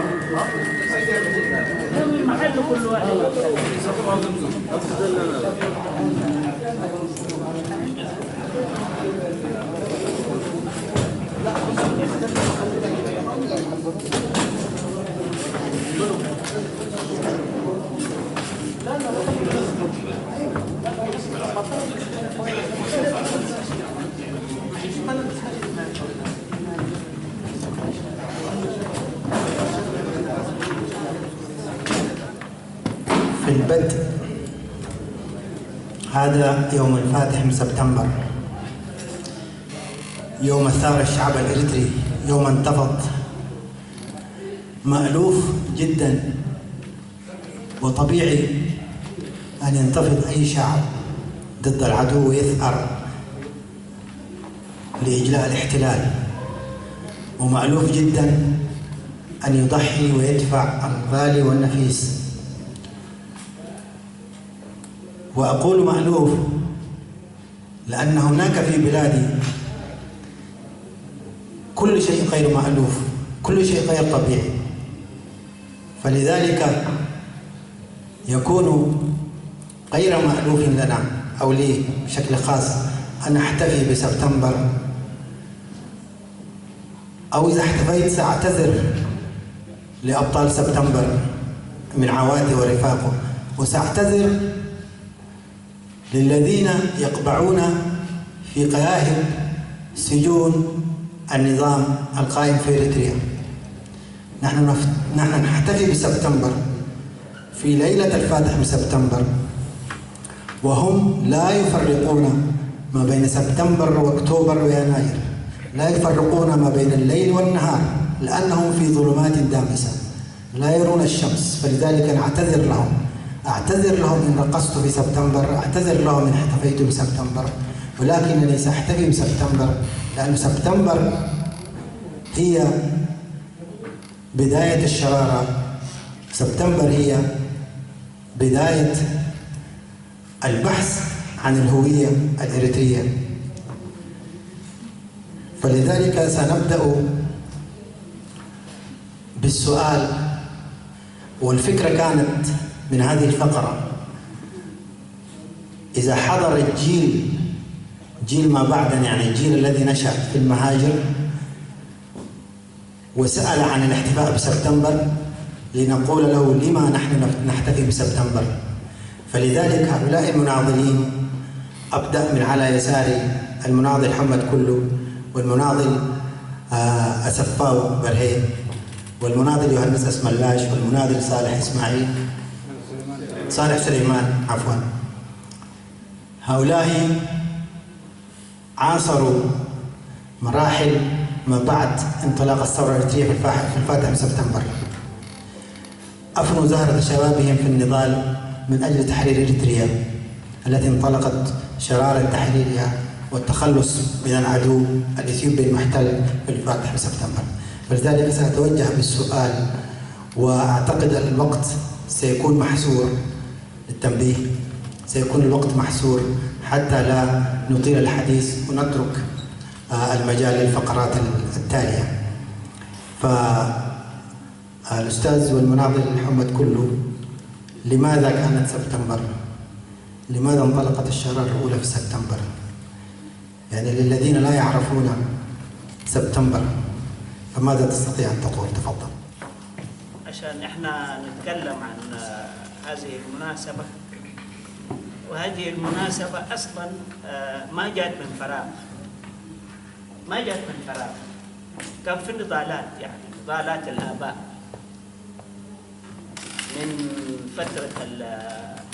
في البدء، هذا يوم الفاتح من سبتمبر، يوم الثار الشعب الإريتري، يوم انتفض مألوف جدا، وطبيعي أن ينتفض أي شعب ضد العدو ويثأر لإجلاء الاحتلال، ومألوف جدا أن يضحي ويدفع الغالي والنفيس. وأقول مألوف لأن هناك في بلادي كل شيء غير مألوف، كل شيء غير طبيعي. فلذلك يكون غير مألوف لنا أو لي بشكل خاص أن أحتفي بسبتمبر، أو إذا احتفيت سأعتذر لأبطال سبتمبر من عواتي ورفاقه، وسأعتذر للذين يقبعون في قياهم سجون النظام القائم في إريتريا. نحن نف-، نحن نحتفي بسبتمبر في ليلة الفاتح من سبتمبر، وهم لا يفرقون ما بين سبتمبر وأكتوبر ويناير، لا يفرقون ما بين الليل والنهار، لأنهم في ظلمات دامسة لا يرون الشمس، فلذلك نعتذر لهم. أعتذر لهم إن رقصت في سبتمبر، أعتذر لهم إن احتفيت بسبتمبر، ولكنني سأحتفي بسبتمبر، لأن سبتمبر هي بداية الشرارة، سبتمبر هي بداية البحث عن الهوية الإريترية. فلذلك سنبدأ بالسؤال، والفكرة كانت من هذه الفقرة: إذا حضر الجيل، جيل ما بعدنا، يعني الجيل الذي نشأ في المهاجر، وسأل عن الاحتفاء بسبتمبر، لنقول له: لما نحن نف-، نحتفي بسبتمبر؟ فلذلك هؤلاء المناضلين، أبدأ من على يساري، المناضل محمد كلو، والمناضل، آه، أسفاو برهي، والمناضل يوهنس أسملاش، والمناضل صالح إسماعيل، صالح سليمان، عفوا. هؤلاء عاصروا مراحل ما بعد انطلاق الثورة الإريترية في الفاح-، في الفاتح من سبتمبر. أفنوا زهرة شبابهم في النضال من أجل تحرير إريتريا التي انطلقت شرارة تحريرها والتخلص من العدو الإثيوبي المحتل في الفاتح من سبتمبر. فلذلك سأتوجه بالسؤال، وأعتقد الوقت سيكون محصور للتنبيه، سيكون الوقت محصور حتى لا نطيل الحديث ونترك، آه، المجال للفقرات التالية. فالأستاذ والمناضل محمد كلو، لماذا كانت سبتمبر؟ لماذا انطلقت الشرارة الأولى في سبتمبر؟ يعني للذين لا يعرفون سبتمبر، فماذا تستطيع أن تقول؟ تفضل. عشان إحنا نتكلم عن، آه، هذه المناسبة، وهذه المناسبة أصلًا، آه، ما جات من فراغ، ما جات من فراغ. كان في نضالات، يعني نضالات الآباء، من فترة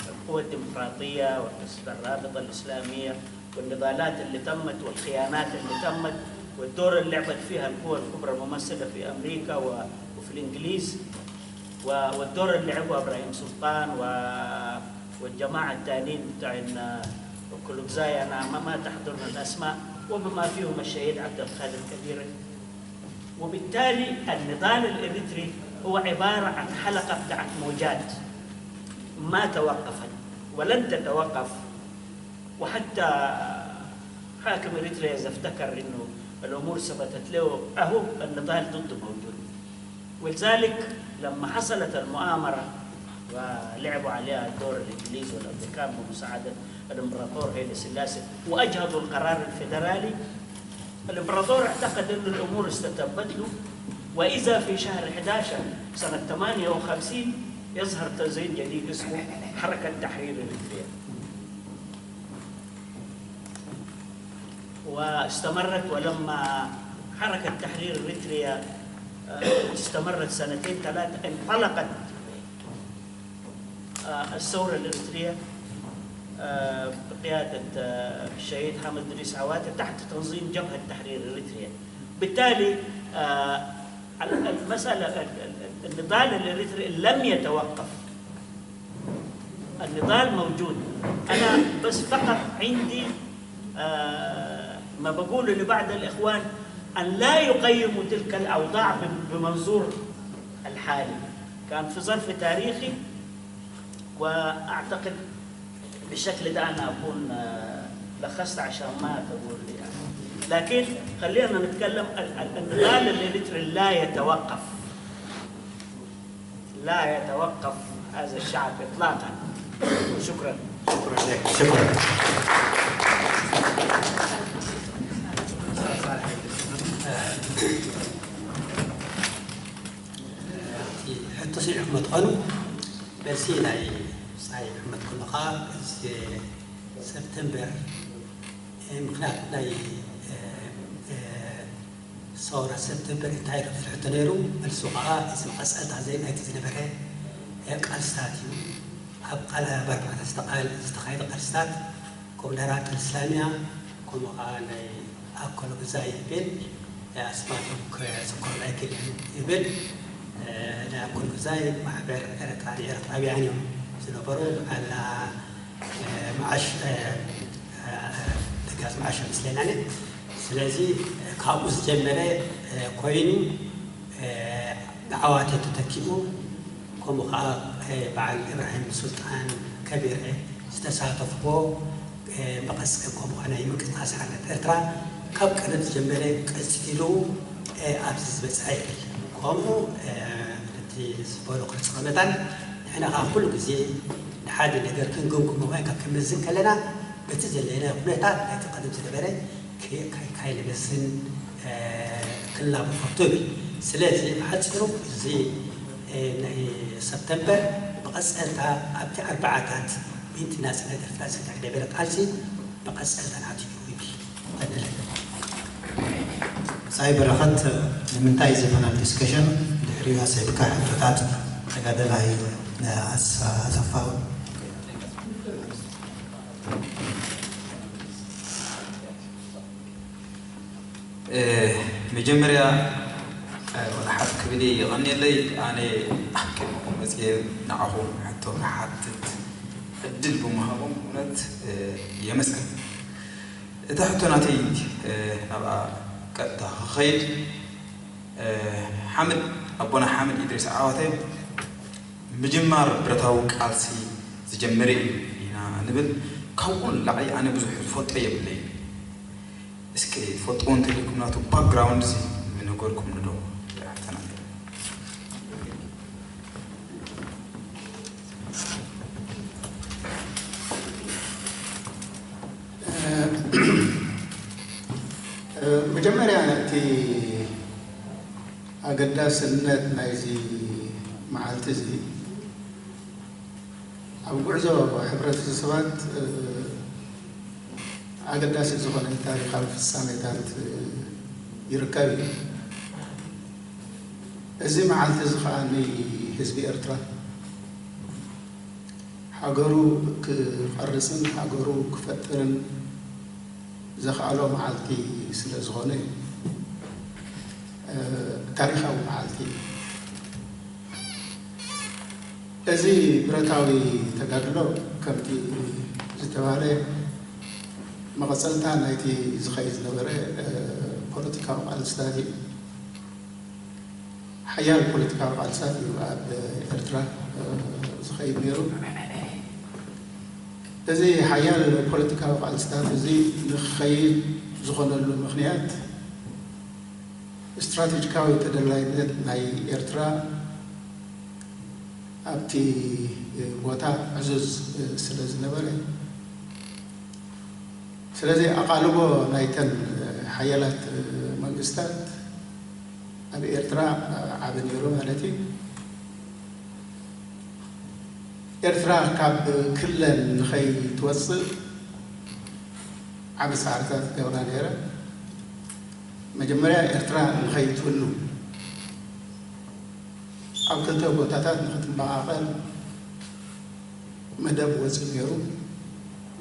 القوى الديمقراطية وقصة الرابطة الإسلامية والنضالات اللي تمت والخيانات اللي تمت والدور اللي لعبت فيها القوى الكبرى الممثلة في أمريكا و- وفي الإنجليز و- والدور اللي لعبه إبراهيم سلطان و- والجماعة التانيين بتاعين أوكلوكزاي، أنا ما ما تحضرنا الأسماء، وبما فيهم الشهيد عبد القادر كبير. وبالتالي النضال الإريتري هو عبارة عن حلقة بتاعت موجات ما توقفت ولن تتوقف. وحتى حاكم إريتريا إذا افتكر إنه الأمور ثبتت له، أهو النضال ضده موجود. ولذلك لما حصلت المؤامرة ولعبوا عليها الدور الإنجليز والأمريكان بمساعدة الإمبراطور هيلي سلاسي وأجهضوا القرار الفيدرالي، الإمبراطور اعتقد أن الأمور استتبت له، وإذا في شهر حداشر سنة ثمانية وخمسين يظهر تنظيم جديد اسمه حركة تحرير إريتريا. واستمرت، ولما حركة تحرير إريتريا آه، استمرت سنتين ثلاثة، انطلقت آه، الثورة الإريترية آه، بقيادة آه، الشهيد حامد إدريس عواتي تحت تنظيم جبهة تحرير إريتريا. بالتالي آه، ال- المسألة ال- ال- النضال الإريتري لم يتوقف. النضال موجود. أنا بس فقط عندي آه، ما بقوله لبعض الإخوان أن لا يقيموا تلك الأوضاع بم- بمنظور الحالي. كان في ظرف تاريخي، وأعتقد بالشكل ده أنا أكون آه، لخصت عشان ما تقول لي يعني. لكن خلينا نتكلم ال- ال- النضال الإريتري لا يتوقف، لا يتوقف هذا الشعب إطلاقا. شكرا. شكرا لك. شكرا. ሕቶ ስዒኹም ትኾኑ፣ መልሲ ናይ ሳይ ሕመት ኩሉ ከዓ እዚ ሰፕተምበር ምክንያት ናይ ሰውራ ሰፕተምበር እንታይ ኢሉ ዝሕቶ ነይሩ? መልሱ ከዓ እዚ መቐፀልታ ዘይ ናይቲ ዝነበረ ቃልስታት እዩ። ኣብ ቃል ኣርባዕተ ዝተኻየደ ቃልስታት ኮምደራ ጥልስላሚያ ከምኡ ከዓ ናይ ኣኮሎ ግዛይ ይብል ኣስማቶም ክዝከሩ ኣይክእልን ይብል። ናይ ኣኮሎ ግዛይ ማሕበር ኤረትራን ኤረትራውያን እዮም ዝነበሩ። በዓል መዓሽ ደጋዝ መዓሽ ምስለና። ስለዚ ካብኡ ዝጀመረ ኮይኑ ንዓዋተ ተተኪኡ፣ ከምኡ ከዓ በዓል እብራሂም ሱልጣን ከቢረ ዝተሳተፍዎ መቐስቀ ከምኡ ናይ ምንቅስቃስ ሓርነት ኤርትራ ካብ ቀደም ዝጀመረ ቀፂሉ ኣብዚ ዝበፅሐ ይብል። ከምኡ እቲ ዝበሎ ክርፅሮ መታን ንሕና ከዓ ኩሉ ግዜ ንሓደ ነገር ክንግምግሞ ኮይንካ ክንመዝን ከለና በቲ ዘለናዮ ኩነታት ናይቲ ቀደም ዝነበረ ካይንመስን ክላቡ ፈቱ ይብል። ስለዚ ብሓፂሩ እዚ ናይ ሰፕተምበር መቐፀልታ ኣብቲ ኣርባዓታት ምእንቲ ናፅነት ኤርትራ ዝተካየደ ቃልሲ መቐፀልታ ናቱ እዩ ይብል። ሳይ በረኸት ንምንታይ እዚ ፓናል ዲስከሽን ድሕሪኡ ኣሰይብካ ሕቶታት ተጋደላይ ኣሰፋ መጀመርያ ወላ ሓፍ ክብል እየ። የቐንየለይ። ኣነ ኣብ ቅድሚኹም መፅየ ንዓኹም ሕቶ ክሓትት ዕድል ብምሃቦም እውነት የመስግን። እታ ሕቶ ናተይ ናብኣ ቀጥታ ክኸይድ፣ ሓምድ ኣቦና ሓምድ ኢድሪስ ዓዋተ ምጅማር ብረታዊ ቃልሲ ዝጀመረ እዩ ኢና ንብል። ካብኡ ንላዕሊ ኣነ ብዙሕ ዝፈልጦ የብለይን። እስከ ትፈልጥዎ እንተልኩም ናቱ ባክግራውንድ እዚ ምነገርኩም ንዶ? መጀመርያ እቲ ኣገዳስነት ናይዚ መዓልቲ እዚ ኣብ ጉዕዞ ሕብረተሰባት ኣገዳሲ ዝኾነ ታሪኻዊ ፍጻሜታት ይርከብ እዩ። እዚ መዓልቲ እዚ ከዓ ንህዝቢ ኤርትራ ሃገሩ ክቐርጽን ሃገሩ ክፈጥርን ዘኽኣሎ መዓልቲ ስለ ዝኾነ፣ እ፣ ታሪኻዊ መዓልቲ እዩ። እዚ ብረታዊ ተጋድሎ ከምቲ ዝተባህለ መቐጸልታ ናይቲ ዝኸይድ ዝነበረ፣ እ፣ ፖለቲካዊ ቃልስታት እዩ። ሓያል ፖለቲካዊ ቃልስታት እዩ ኣብ ኤርትራ፣ እ፣ ዝኸይድ ነይሩ። እዚ ሓያል ፖለቲካዊ ቃልስታት እዚ ንክኸይድ ዝኾነሉ ምኽንያት ስትራቴጂካዊ ተደላይነት ናይ ኤርትራ ኣብቲ ቦታ ዕዙዝ ስለ ዝነበረ፣ ስለዚ ኣቓልቦ ናይተን ሓያላት መንግስታት ኣብ ኤርትራ ዓቢ ነይሩ ማለት እዩ። ኤርትራ ካብ ክለን ንኸይትወጽእ ዓቢ ጻዕርታት ገብራ ነይረ። መጀመርያ ኤርትራ ንኸይትህሉ ኣብ ክልተ ቦታታት ንኽትመቓቐል መደብ ወጺኡ ነይሩ።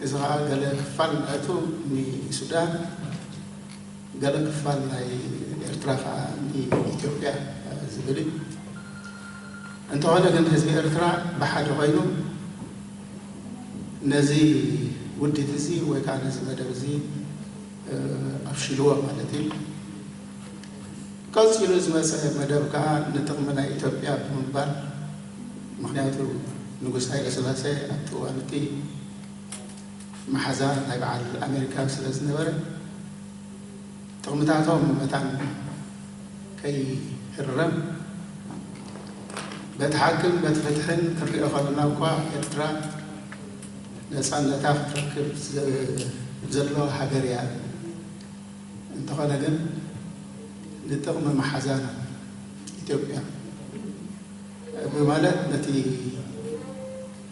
እዚ ኸኣ ገለ ክፋል ናቱ ንሱዳን፣ ገለ ክፋል ናይ ኤርትራ ኸኣ ንኢትዮጵያ ዝብል እዩ። እንተኾነ ግን ህዝቢ ኤርትራ ብሓደ ኮይኑ ነዚ ውዲት እዚ ወይ ከዓ ነዚ መደብ እዚ፣ እ፣ ኣፍሽልዎ ማለት እዩ። ቀጺሉ ዝመጸ መደብ ከዓ ንጥቕሚ ናይ ኢትዮጵያ ብምባል፣ ምኽንያቱ ንጉስ ሃይለ ስላሴ ኣብቲ እዋን እቲ መሓዛ ናይ በዓል ኣሜሪካ ስለ ዝነበረ፣ ጥቕምታቶም መታን ከይህረም፣ በቲ ሓቅን በቲ ፍትሕን ክንሪኦ ከለና እኳ ኤርትራ ነጻነታ ክትረክብ ዘ-፣ ዘለዋ ሃገር እያ። እንተኾነ ግን ንጥቕሚ መሓዛና ኢትዮጵያ ብማለት ነቲ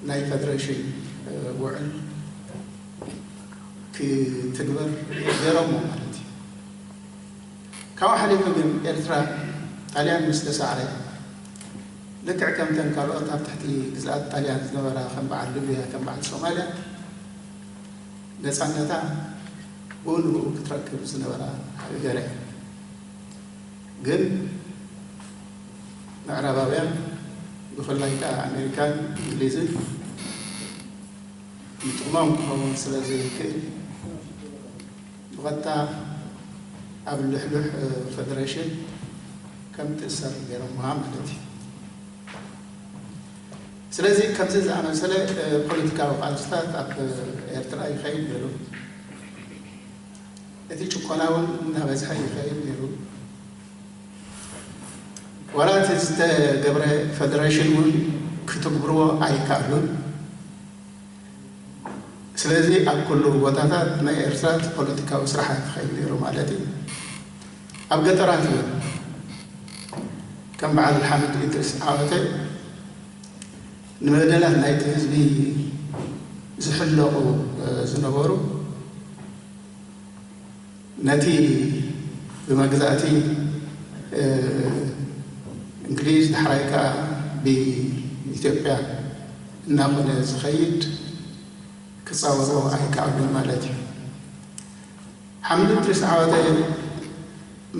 ናይ ፈደሬሽን ውዕል ክትግበር ገይሮሞ ማለት እዩ። ካብኡ ሓሊፉ ግን ኤርትራ ጣልያን ምስ ተሳዕረ፣ ልክዕ ከምተን ካልኦት ኣብ ትሕቲ ግዝኣት ጣልያን ዝነበራ ከም በዓል ሊብያ፣ ከም በዓል ሶማልያ፣ ነጻነታ ብኡ ንብኡ ክትረክብ ዝነበራ ሃገር እያ። ግን ምዕራባውያን፣ ብፍላይ ከኣ ኣሜሪካን እንግሊዝን፣ ንጥቕሞም ክኸውን ስለ ዘይክእል፣ ብቐጥታ ኣብ ልሕሉሕ፣ እ፣ ፈደሬሽን ከም ትእሰር ገይሮምዋ ማለት እዩ። ስለዚ ከምዚ ዝኣመሰለ፣ እ፣ ፖለቲካዊ ቃልስታት ኣብ ኤርትራ ይኸይድ ነይሩ። እቲ ጭቆና እውን እናበዝሐ ይኸይድ ነይሩ። ዋላ እቲ ዝተገብረ ፈደሬሽን እውን ክትግብርዎ ኣይከኣሉን። ስለዚ ኣብ ኩሉ ቦታታት ናይ ኤርትራ እቲ ፖለቲካዊ ስራሓት ይኸይድ ነይሩ ማለት እዩ። ኣብ ገጠራት እውን ከም በዓል ሓምድ ኢድሪስ ዓወተ ንበደላት ናይቲ ህዝቢ ዝሕለቑ፣ እ፣ ዝነበሩ፣ ነቲ ብመግዛእቲ፣ እ፣ እንግሊዝ፣ ዳሕራይ ከኣ ብኢትዮጵያ እናኾነ ዝኸይድ ክጻወርዎ ኣይከኣሉን ማለት እዩ። ሓምድ ኢድሪስ ዓወተ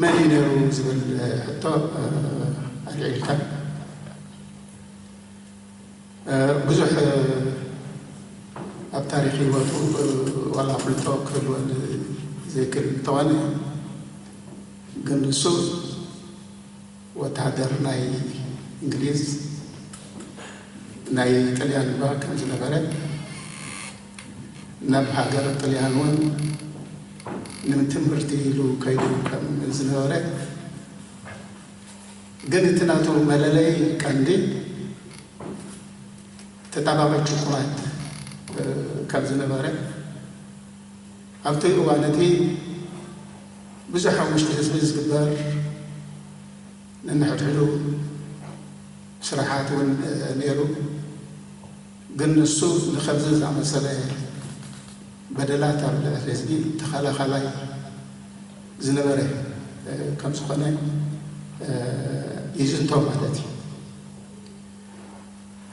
መን እዩ ነይሩ ዝብል ሕቶ፣ እ፣ ኣልዒልካ። እ፣ ብዙሕ፣ እ፣ ኣብ ታሪኽ ህይወቱ፣ እ፣ ዋላ ኣፍልጦ ክህልወኒ ዘይክእል እንተኾነ፣ ግን ንሱ ወተሃደር ናይ እንግሊዝ፣ ናይ ጥልያን እባ ከም ዝነበረ፣ ናብ ሃገር ጥልያን እውን ንትምህርቲ ኢሉ ከይዱ ከም ዝነበረ፣ ግን እቲ ናቱ መለለዪ ቀንዲ ተጣባቒ ጭቁናት፣ እ፣ ከም ዝነበረ፣ ኣብቲ እዋን እቲ ብዙሕ ኣብ ውሽጢ ህዝቢ ዝግበር ነንሕድሕዱ ስራሓት እውን፣ እ፣ ነይሩ። ግን ንሱ ንኸምዚ ዝኣመሰለ በደላት ኣብ ልዕሊ ህዝቢ ተኸላኻላይ ዝነበረ፣ እ፣ ከም ዝኾነ፣ እ፣ ይዝንቶ ማለት እዩ።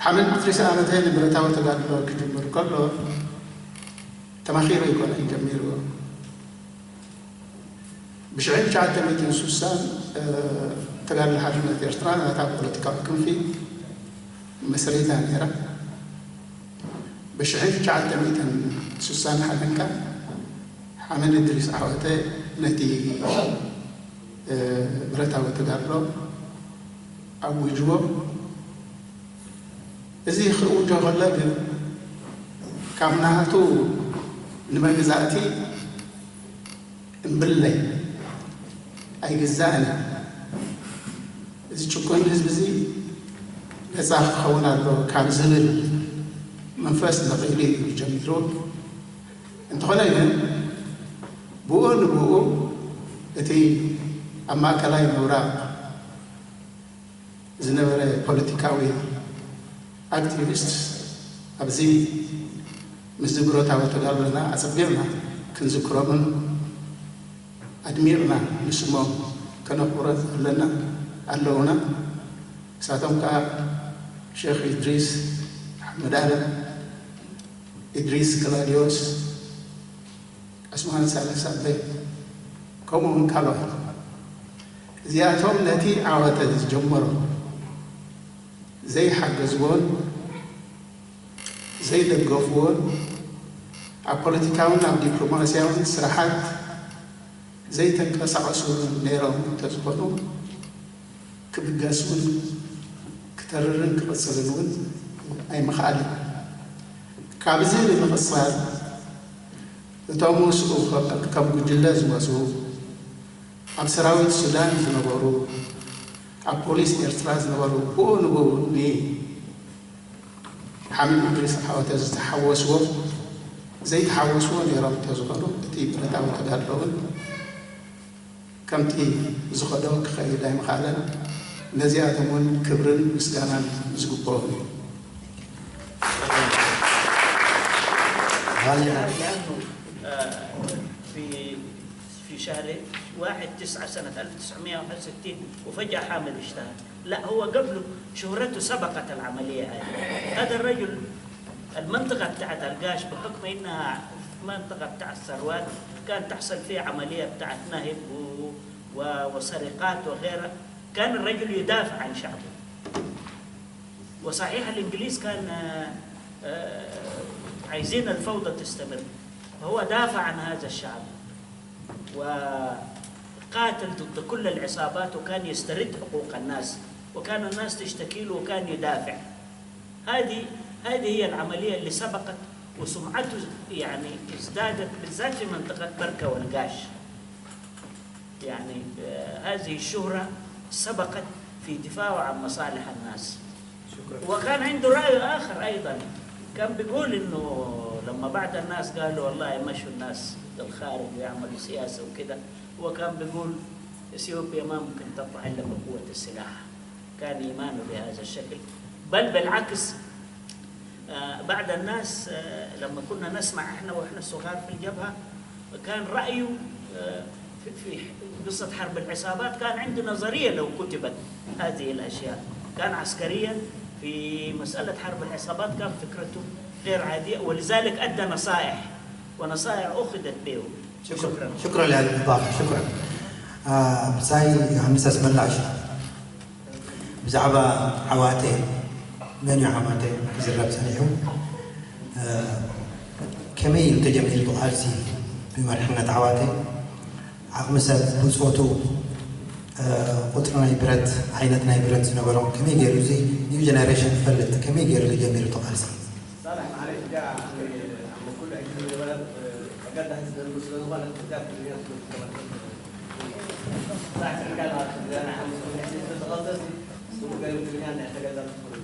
ሓመድ እድሪስ ዓመተ ንብረታዊ ተጋድሎ ክጅምር ከሎ ተማኺሩ ኣይኮነን ጀሚርዎ። ብሽሕን ትሽዓተ ሚእትን ስሳን ተጋድሎ ሓርነት ኤርትራ ናታ ፖለቲካዊ ክንፊ መስሪታ ነይራ። ብሽሕን ትሽዓተ ሚእትን ስሳን ሓደን ከኣ ሓመድ እድሪስ ዓወተ ነቲ ብረታዊ ተጋድሎ ኣዊጅዎ። እዚ ክእውጆ ከሎ ግን ካብ ናቱ ንመግዛእቲ እምብለይ ኣይግዛእን እዩ። እዚ ጭቁን ህዝቢ እዚ ነፃ ክኸውን ኣለዎ ካብ ዝብል መንፈስ ነቒሉ እዩ ጀሚሩ። እንተኾነ ግን ብኡ ንብኡ እቲ ኣብ ማእከላይ ምብራቕ ዝነበረ ፖለቲካዊ ኣክቲቪስት ኣብዚ ምስ ዝብረታዊ ተጋድሎና ኣጸቢቕና ክንዝክሮምን ኣድሚቕና ንስሞም ከነኽብሮን ኣለና ኣለውና። ንሳቶም ከኣ ሼኽ ኢድሪስ ኣሕመድ ኣለም፣ ኢድሪስ ክላድዮስ፣ ዑስማን ሳልሕ ሳልሕ፣ ከምኡ እውን ካልኦት። እዚኣቶም ነቲ ዓወተ ዝጀመሩ ዘይሓገዝዎን ዘይደገፍዎን ኣብ ፖለቲካውን ኣብ ዲፕሎማስያውን ስራሓት ዘይተንቀሳቐሱ ነይሮም እንተዝኾኑ ክብገስ እውን ክተርርን ክቕጽልን እውን ኣይምኽኣልን። ካብዚ ብምቕጻል እቶም ምስኡ ከም ጉጅለ ዝመጹ ኣብ ሰራዊት ሱዳን ዝነበሩ ኣብ ፖሊስ ኤርትራ ዝነበሩ ብኡ ንብኡ ንሓሚድ እድሪስ ዓወተ ዝተሓወስዎ ዘይተሓወስዎ ነይሮም እንተዝኾኑ እቲ ብረታዊ ተጋድሎ እውን ከምቲ ዝኸዶ ክኸይድ ኣይምኽኣለን። ነዚኣቶም እውን ክብርን ምስጋናን ዝግብኦም እዩ። غالية في في شهر واحد تسعة سنة ألف وتسعمية وواحد وستين وفجأة حامد اشتهر. لا، هو قبله شهرته سبقت العملية هذه. هذا الرجل، المنطقة بتاعت القاش بحكم إنها منطقة بتاع الثروات، كان تحصل فيها عملية بتاعت نهب و- و- وسرقات وغيرها. كان الرجل يدافع عن شعبه. وصحيح الإنجليز كان آه، آه، عايزين الفوضى تستمر، فهو دافع عن هذا الشعب وقاتل ضد كل العصابات، وكان يسترد حقوق الناس، وكان الناس تشتكي له وكان يدافع. هذه هذه هي العملية اللي سبقت، وسمعته يعني ازدادت بالذات في منطقة بركة والقاش. يعني آه، هذه الشهرة سبقت في دفاعه عن مصالح الناس. شكرا. وكان عنده رأي آخر أيضا. كان بيقول إنه لما بعض الناس قالوا والله يمشوا الناس للخارج ويعملوا سياسة وكده، هو كان بيقول إثيوبيا ما ممكن تطلع إلا بقوة السلاح. كان إيمانه بهذا الشكل. بل بالعكس، آه، بعض الناس، آه، لما كنا نسمع إحنا وإحنا صغار في الجبهة، كان رأيه، آه، في- في قصة حرب العصابات كان عنده نظرية لو كتبت هذه الأشياء. كان عسكريا في مسألة حرب العصابات كان فكرته غير عادية، ولذلك أدى نصائح، ونصائح أخذت به. شكرا شكرا لهذه الإضافة. شكرا. آه، ብጻይ ዮሃንስ ኣስመላሽ ብዛዕባ ዓዋተ፣ መን እዩ ዓዋተ ክዝረብ ጸኒሑ። እ፣ ከመይ ኢሉ ተጀሚሩ እቲ ቃልሲ ብመሪሕነት ዓዋተ፣ ዓቕሚ ሰብ፣ ብጾቱ፣ እ፣ ቁጽሪ ናይ ብረት፣ ዓይነት ናይ ብረት ዝነበሮም ከመይ ገይሩ፣ እዚ ኒው ጀነሬሽን ክፈልጥ ከመይ ገይሩ ተጀሚሩ እቲ ቃልሲ? صالح، معلش، ده عم، عم كل عشرين ولد، آه، بجد أحس إن المسلمين ولد بتاع كل الناس. صح، كان عارف إن أنا عم كل عشرين ولد غلطتي، ثم قالوا كل الناس احتاج أن تدخل.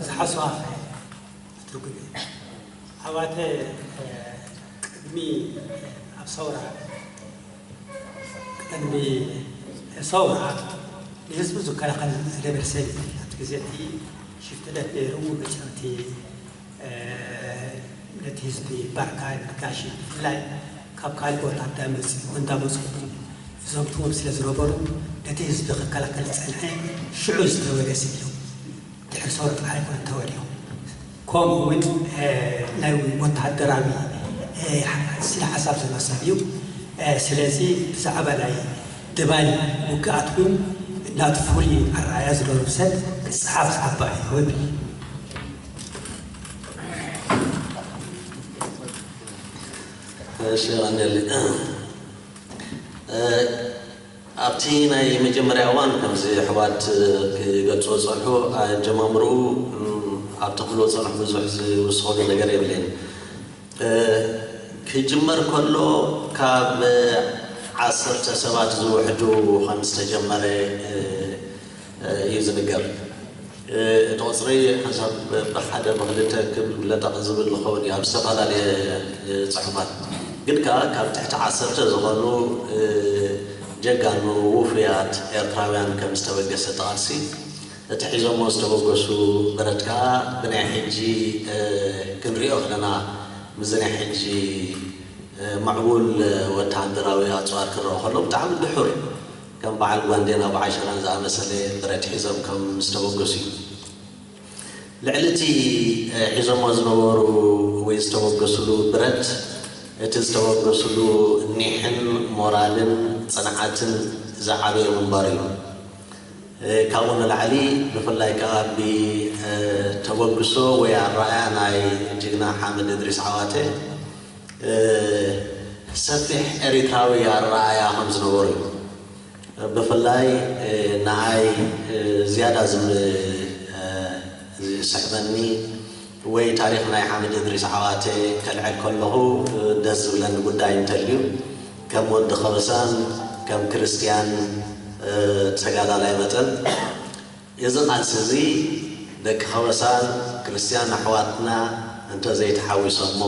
ዝሓስዋ ትርጉም እዩ። ዓዋተ ቅድሚ ኣብ ሰውራ ቅድሚ ሰውራ ንህዝቡ ዝከላኸል ዝነበረ ሰብ እዩ። ኣብቲ ግዜ እቲ ሽፍትነት ነይሩ፣ መጫወቲ ነቲ ህዝቢ ባርካ፣ ነቲ ጋሽ ብፍላይ ካብ ካልእ ቦታ እንዳመፅኡ እንዳመፅኡ ዘምትዎም ስለ ዝነበሩ፣ ነቲ ህዝቢ ክከላኸል ዝጸንሐ ሽዑ ዝተወልደ ስም እዩ። ድሕሪ ሰውራ ጥራሕ ኣይኮነን ተወልዩ። ከምኡ እውን፣ እ፣ ናይ ወተሃደራዊ፣ እ፣ ስነ ሓሳብ ዘሎ ሰብ እዩ። እ፣ ስለዚ ብዛዕባ ናይ ድባይ ውግኣት እውን ናቱ ፍሉይ ኣረኣእያ ዝነበሩ ሰብ ክጸሓፍ ዝዓባ እዩ ይብል። እሺ፣ ቀንደሊ። እ፣ ኣብቲ ናይ መጀመርያ እዋን ከምዚ ኣሕዋት ክገልጽዎ ዝጸንሑ ኣጀማምርኡ፣ እም፣ ኣብቲ ክብልዎ ዝጸንሑ ብዙሕ ዝውስኸሉ ነገር የብለይን። እ፣ ክጅመር ከሎ ካብ ዓሰርተ ሰባት ዝውሕዱ ከም ዝተጀመረ፣ እ፣ እዩ ዝንገር። እቲ ቁጽሪ ሓንሳብ ብሓደ ብክልተ ክብል ለጠቕ ዝብል ዝኸውን እዩ ኣብ ዝተፈላለየ ጽሑፋት። ግን ከኣ ካብ ትሕቲ ዓሰርተ ዝኾኑ ጀጋኑ ውፉያት ኤርትራውያን ከም ዝተበገሰ እቲ ቃልሲ፣ እቲ ሒዞሞ ዝተበገሱ ብረት ከኣ ብናይ ሕጂ ክንሪኦ ከለና ምስዚ ናይ ሕጂ ምዕቡል ወተሃደራዊ ኣጽዋር ክረኦ ከሎ ብጣዕሚ ድሑር ከም በዓል ጓንዴን ኣቡ ዓሸራን ዝኣመሰለ ብረት ሒዞም ከም ዝተበገሱ እዩ። ልዕሊ እቲ ሒዞሞ ዝነበሩ ወይ ዝተበገስሉ ብረት እቲ ዝተበገስሉ ኒሕን ሞራልን ጽንዓትን ዝዓበየ ምንባሩ እዩ። ካብኡ ንላዕሊ ብፍላይ ከኣ ብተበግሶ ወይ ኣረኣእያ ናይ ጅግና ሓምድ እድሪስ ዓዋተ ሰፊሕ ኤሪትራዊ ኣረኣእያ ከም ዝነበሩ እዩ። ብፍላይ ንኣይ ዝያዳ ዝም ዝስሕበኒ ወይ ታሪኽ ናይ ሓምድ እድሪስ ዓዋተ ከልዕል ከለኹ ደስ ዝብለኒ ጉዳይ እንተልዩ ከም ወዲ ከበሳን ከም ክርስትያን ተጋዳላይ መጠን እዚ ቃልሲ እዚ ደቂ ከበሳን ክርስትያን ኣሕዋትና እንተዘይተሓዊሶሞ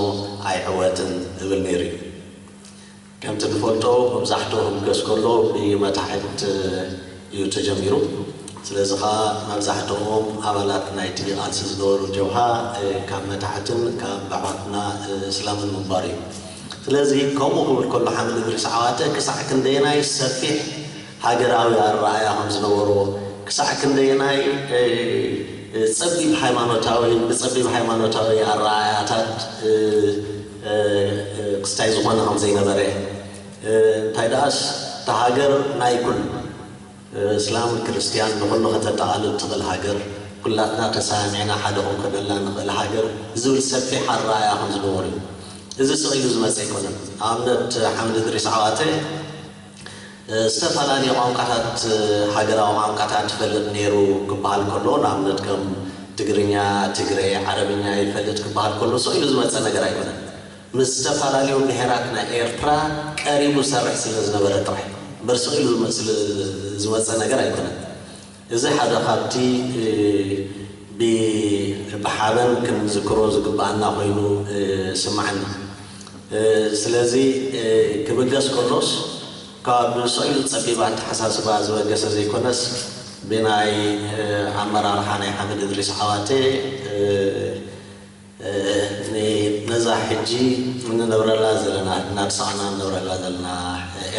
ኣይዕወትን እብል ነይሩ እዩ። ከምቲ ንፈልጦ መብዛሕትኡ ክብገስ ከሎ ብመታሕት እዩ ተጀሚሩ። ስለዚ ኸዓ መብዛሕትኦም ኣባላት ናይቲ ቃልሲ ዝነበሩ ጀብሃ ካብ መታሕትን ካብ ኣሕዋትና እስላምን ምንባር እዩ። ስለዚ ከምኡ ክብል ከሎ ሓምድ እድሪስ ዓዋተ ክሳዕ ክንደየናይ ሰፊሕ ሃገራዊ ኣረኣእያ ከም ዝነበሮ ክሳዕ ክንደየናይ ጸቢብ ሃይማኖታዊ ብጸቢብ ሃይማኖታዊ ኣረኣእያታት ክስታይ ዝኾነ ከም ዘይነበረ እንታይ ደኣስ እታ ሃገር ናይ ኩሉ እስላም ክርስትያን ንኹሉ ከተጠቓልል ትኽእል ሃገር ኩላትና ተሰማሚዕና ሓደ ክንኮነላ ንኽእል ሃገር ዝብል ሰፊሕ ኣረኣእያ ከም ዝነበሩ እዩ። እዚ ስቕ ኢሉ ዝመፀ ኣይኮነን። ኣብነት ሓምድ እድሪስ ዓዋተ ዝተፈላለዩ ቋንቋታት ሃገራዊ ቋንቋታት ይፈልጥ ነይሩ ክበሃል ከሎ ንኣብነት ከም ትግርኛ፣ ትግረ፣ ዓረብኛ ይፈልጥ ክበሃል ከሎ ስቕ ኢሉ ዝመፀ ነገር ኣይኮነን። ምስ ዝተፈላለዩ ብሄራት ናይ ኤርትራ ቀሪቡ ሰርሕ ስለ ዝነበረ ጥራሕ እምበር ስቕ ኢሉ ዝመ- ስለ ዝመፀ ነገር ኣይኮነን። እዚ ሓደ ካብቲ ብ- ብሓበን ክንዝክሮ ዝግብኣና ኮይኑ ስማዓኒ። ስለዚ ክብገስ ከሎስ ካብ ስቕ ኢሉ ጸቢብ ኣተሓሳስባ ዝበገሰ ዘይኮነስ ብናይ ኣመራርሓ ናይ ሓምድ እድሪስ ዓዋተ ነዛ ሕጂ እንነብረላ ዘለና እናተሳቕና እንነብረላ ዘለና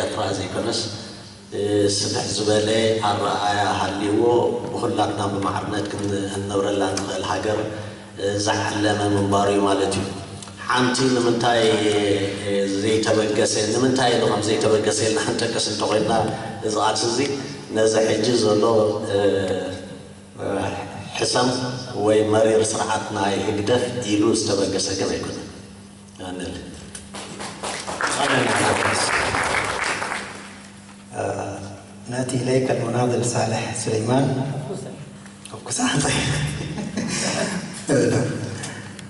ኤርትራ ዘይኮነስ ስፍሕ ዝበለ ኣረኣእያ ሃልይዎ ብኹላትና ብማዕርነት ክንነብረላ ንኽእል ሃገር ዝዓለመ ምንባሩ እዩ ማለት እዩ። ሓንቲ ንምንታይ ዘይተበገሰ ንምንታይ ኢሉ ከም ዘይተበገሰ ኢልና ክንጠቅስ እንተኾይንና እዚ ቃልሲ እዚ ነዚ ሕጂ ዘሎ ሕሰም ወይ መሪር ስርዓት ናይ ህግደፍ ኢሉ ዝተበገሰ ግን ኣይኮነን። ኣነል نأتي إليك المناضل صالح سليمان.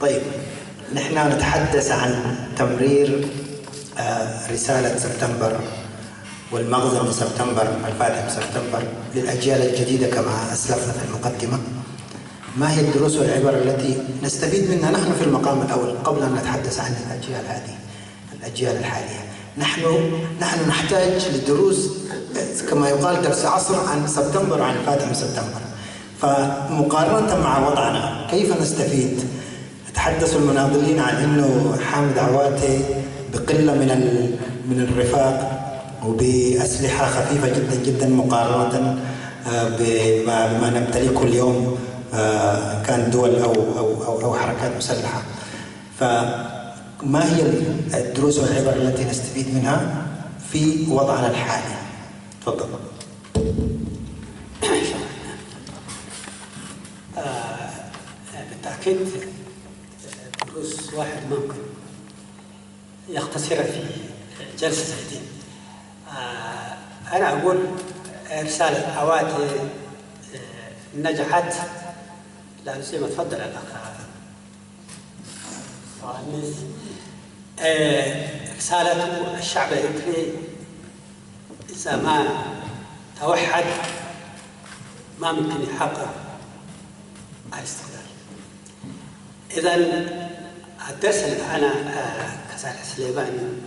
طيب، نحن نتحدث عن تمرير رسالة سبتمبر والمغزى من سبتمبر، الفاتح من سبتمبر، للأجيال الجديدة كما أسلفنا في المقدمة. ما هي الدروس والعبر التي نستفيد منها نحن في المقام الأول قبل أن نتحدث عن الأجيال هذه، الأجيال الحالية؟ نحن نحن نحتاج لدروس كما يقال درس عصر عن سبتمبر وعن الفاتح من سبتمبر. فمقارنة مع وضعنا كيف نستفيد؟ تحدثوا المناضلين عن انه حامد عواتي بقله من من الرفاق وبأسلحة خفيفة جدا جدا مقارنة، آه، بما بما نمتلكه اليوم، آه، كان دول أو أو أو أو حركات مسلحة. فما هي الدروس والعبر التي نستفيد منها في وضعنا الحالي؟ تفضل. آه، بالتأكيد، آه، دروس واحد ممكن يختصر في جلسة زي دي. آه، أنا أقول رسالة عواتي، آه، نجحت، لأن زي ما تفضل الأخ مهندس، آه، رسالة الشعب الإريتري إذا ما توحد ما ممكن يحقق الاستقلال. إذا الدرس اللي أنا، آه، كصالح سليمان،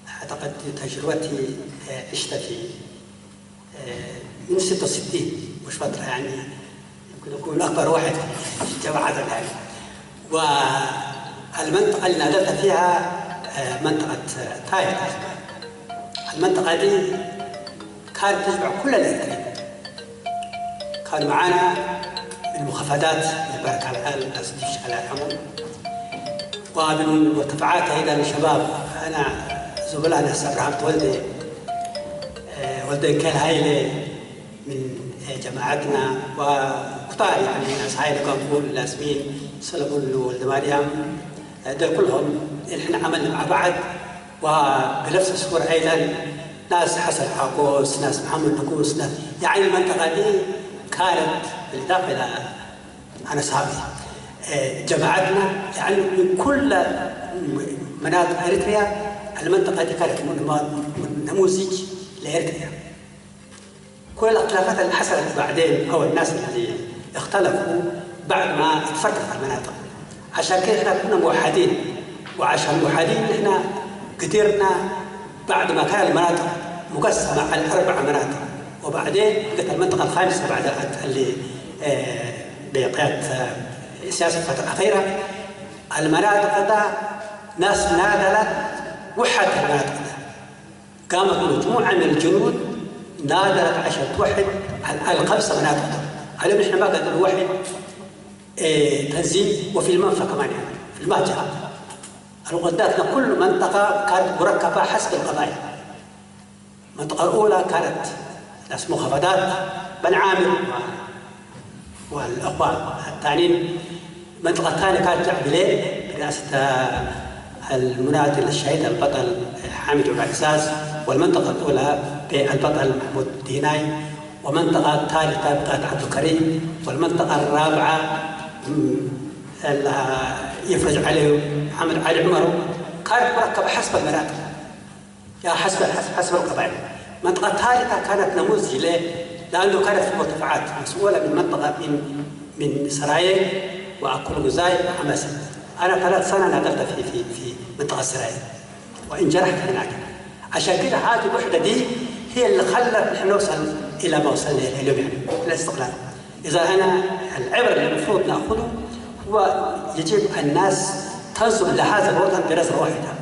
أعتقد تجربتي، آه، عشت في، آه، من ستة وستين، مش فترة يعني، يمكن أكون أكبر واحد في الجماعة يعني. والمنطقة اللي نادرت فيها، آه، منطقة، آه، تايتا. المنطقة دي كانت تجمع كل الإريتريين. كان معانا من مخفضات، مبارك على الآن، الناس دي على العموم. ومن مرتفعات أيضًا شباب، أنا زملائنا هسه إبراهيم تولدي، آه، ولدي كان هايلة من، آه، جماعتنا، وكتار يعني ناس هايلة كان نقول لازمين، سلمون ولد مريم، آه، دول كلهم اللي احنا عملنا مع بعض. وبنفس الصورة أيضًا ناس حسن حاقوس، ناس محمد نقوس، ناس، يعني المنطقة دي كانت بالإضافة إلى أنا صحابي، آه، جماعتنا، يعني من كل مناطق إريتريا، المنطقة دي كانت من- من- نموذج لإريتريا. كل الاختلافات اللي حصلت بعدين أو الناس اللي اختلفوا بعد ما اتفرقت المناطق، عشان كده احنا كنا موحدين، وعشان موحدين احنا قدرنا بعد ما كان المناطق مقسمة على أربع مناطق، وبعدين بقت المنطقة الخامسة بعد اللي، آه، بقيادة، آه، سياسة الفترة الأخيرة. المناطق ده ناس ناضلت وحدت المناطق ده، قامت مجموعة من الجنود ناضلت عشان توحد ال- الخمسة مناطق ده. على نحن ما قدرنا نوحد، آه، تنزيل وفي المنفى كمان يعني في المهجرة. الغداتنا كل منطقة كانت مركبة حسب القبائل. المنطقة الأولى كانت ناس مخفضات، بن عامر و- والأخوة الثانيين. المنطقة الثانية كانت جعبلين برئاسة، آه، المناضل الشهيد البطل حامد عبد العزاز. والمنطقة الأولى بالبطل محمود ديناي، والمنطقة الثالثة بقيادة عبد الكريم، والمنطقة الرابعة، مم، ال- يفرج عليه محمد علي عمر. كانت مركبة حسب المناطق، يا حسب حسب حسب القبائل. المنطقة الثالثة كانت نموذج ليه؟ لأنه كانت في مرتفعات، مسؤولة من منطقة من من سرايين وأكل غزاي وحماسة. أنا ثلاث سنة نادلت في في في منطقة سرايين وانجرحت هناك. عشان كده هذه الوحدة دي هي اللي خلت نحن نوصل إلى ما وصلنا إليه اليوم، يعني الاستقلال. إذا أنا العبر اللي المفروض نأخذه هو يجب الناس تنظر لهذا الوطن بنظرة واحدة.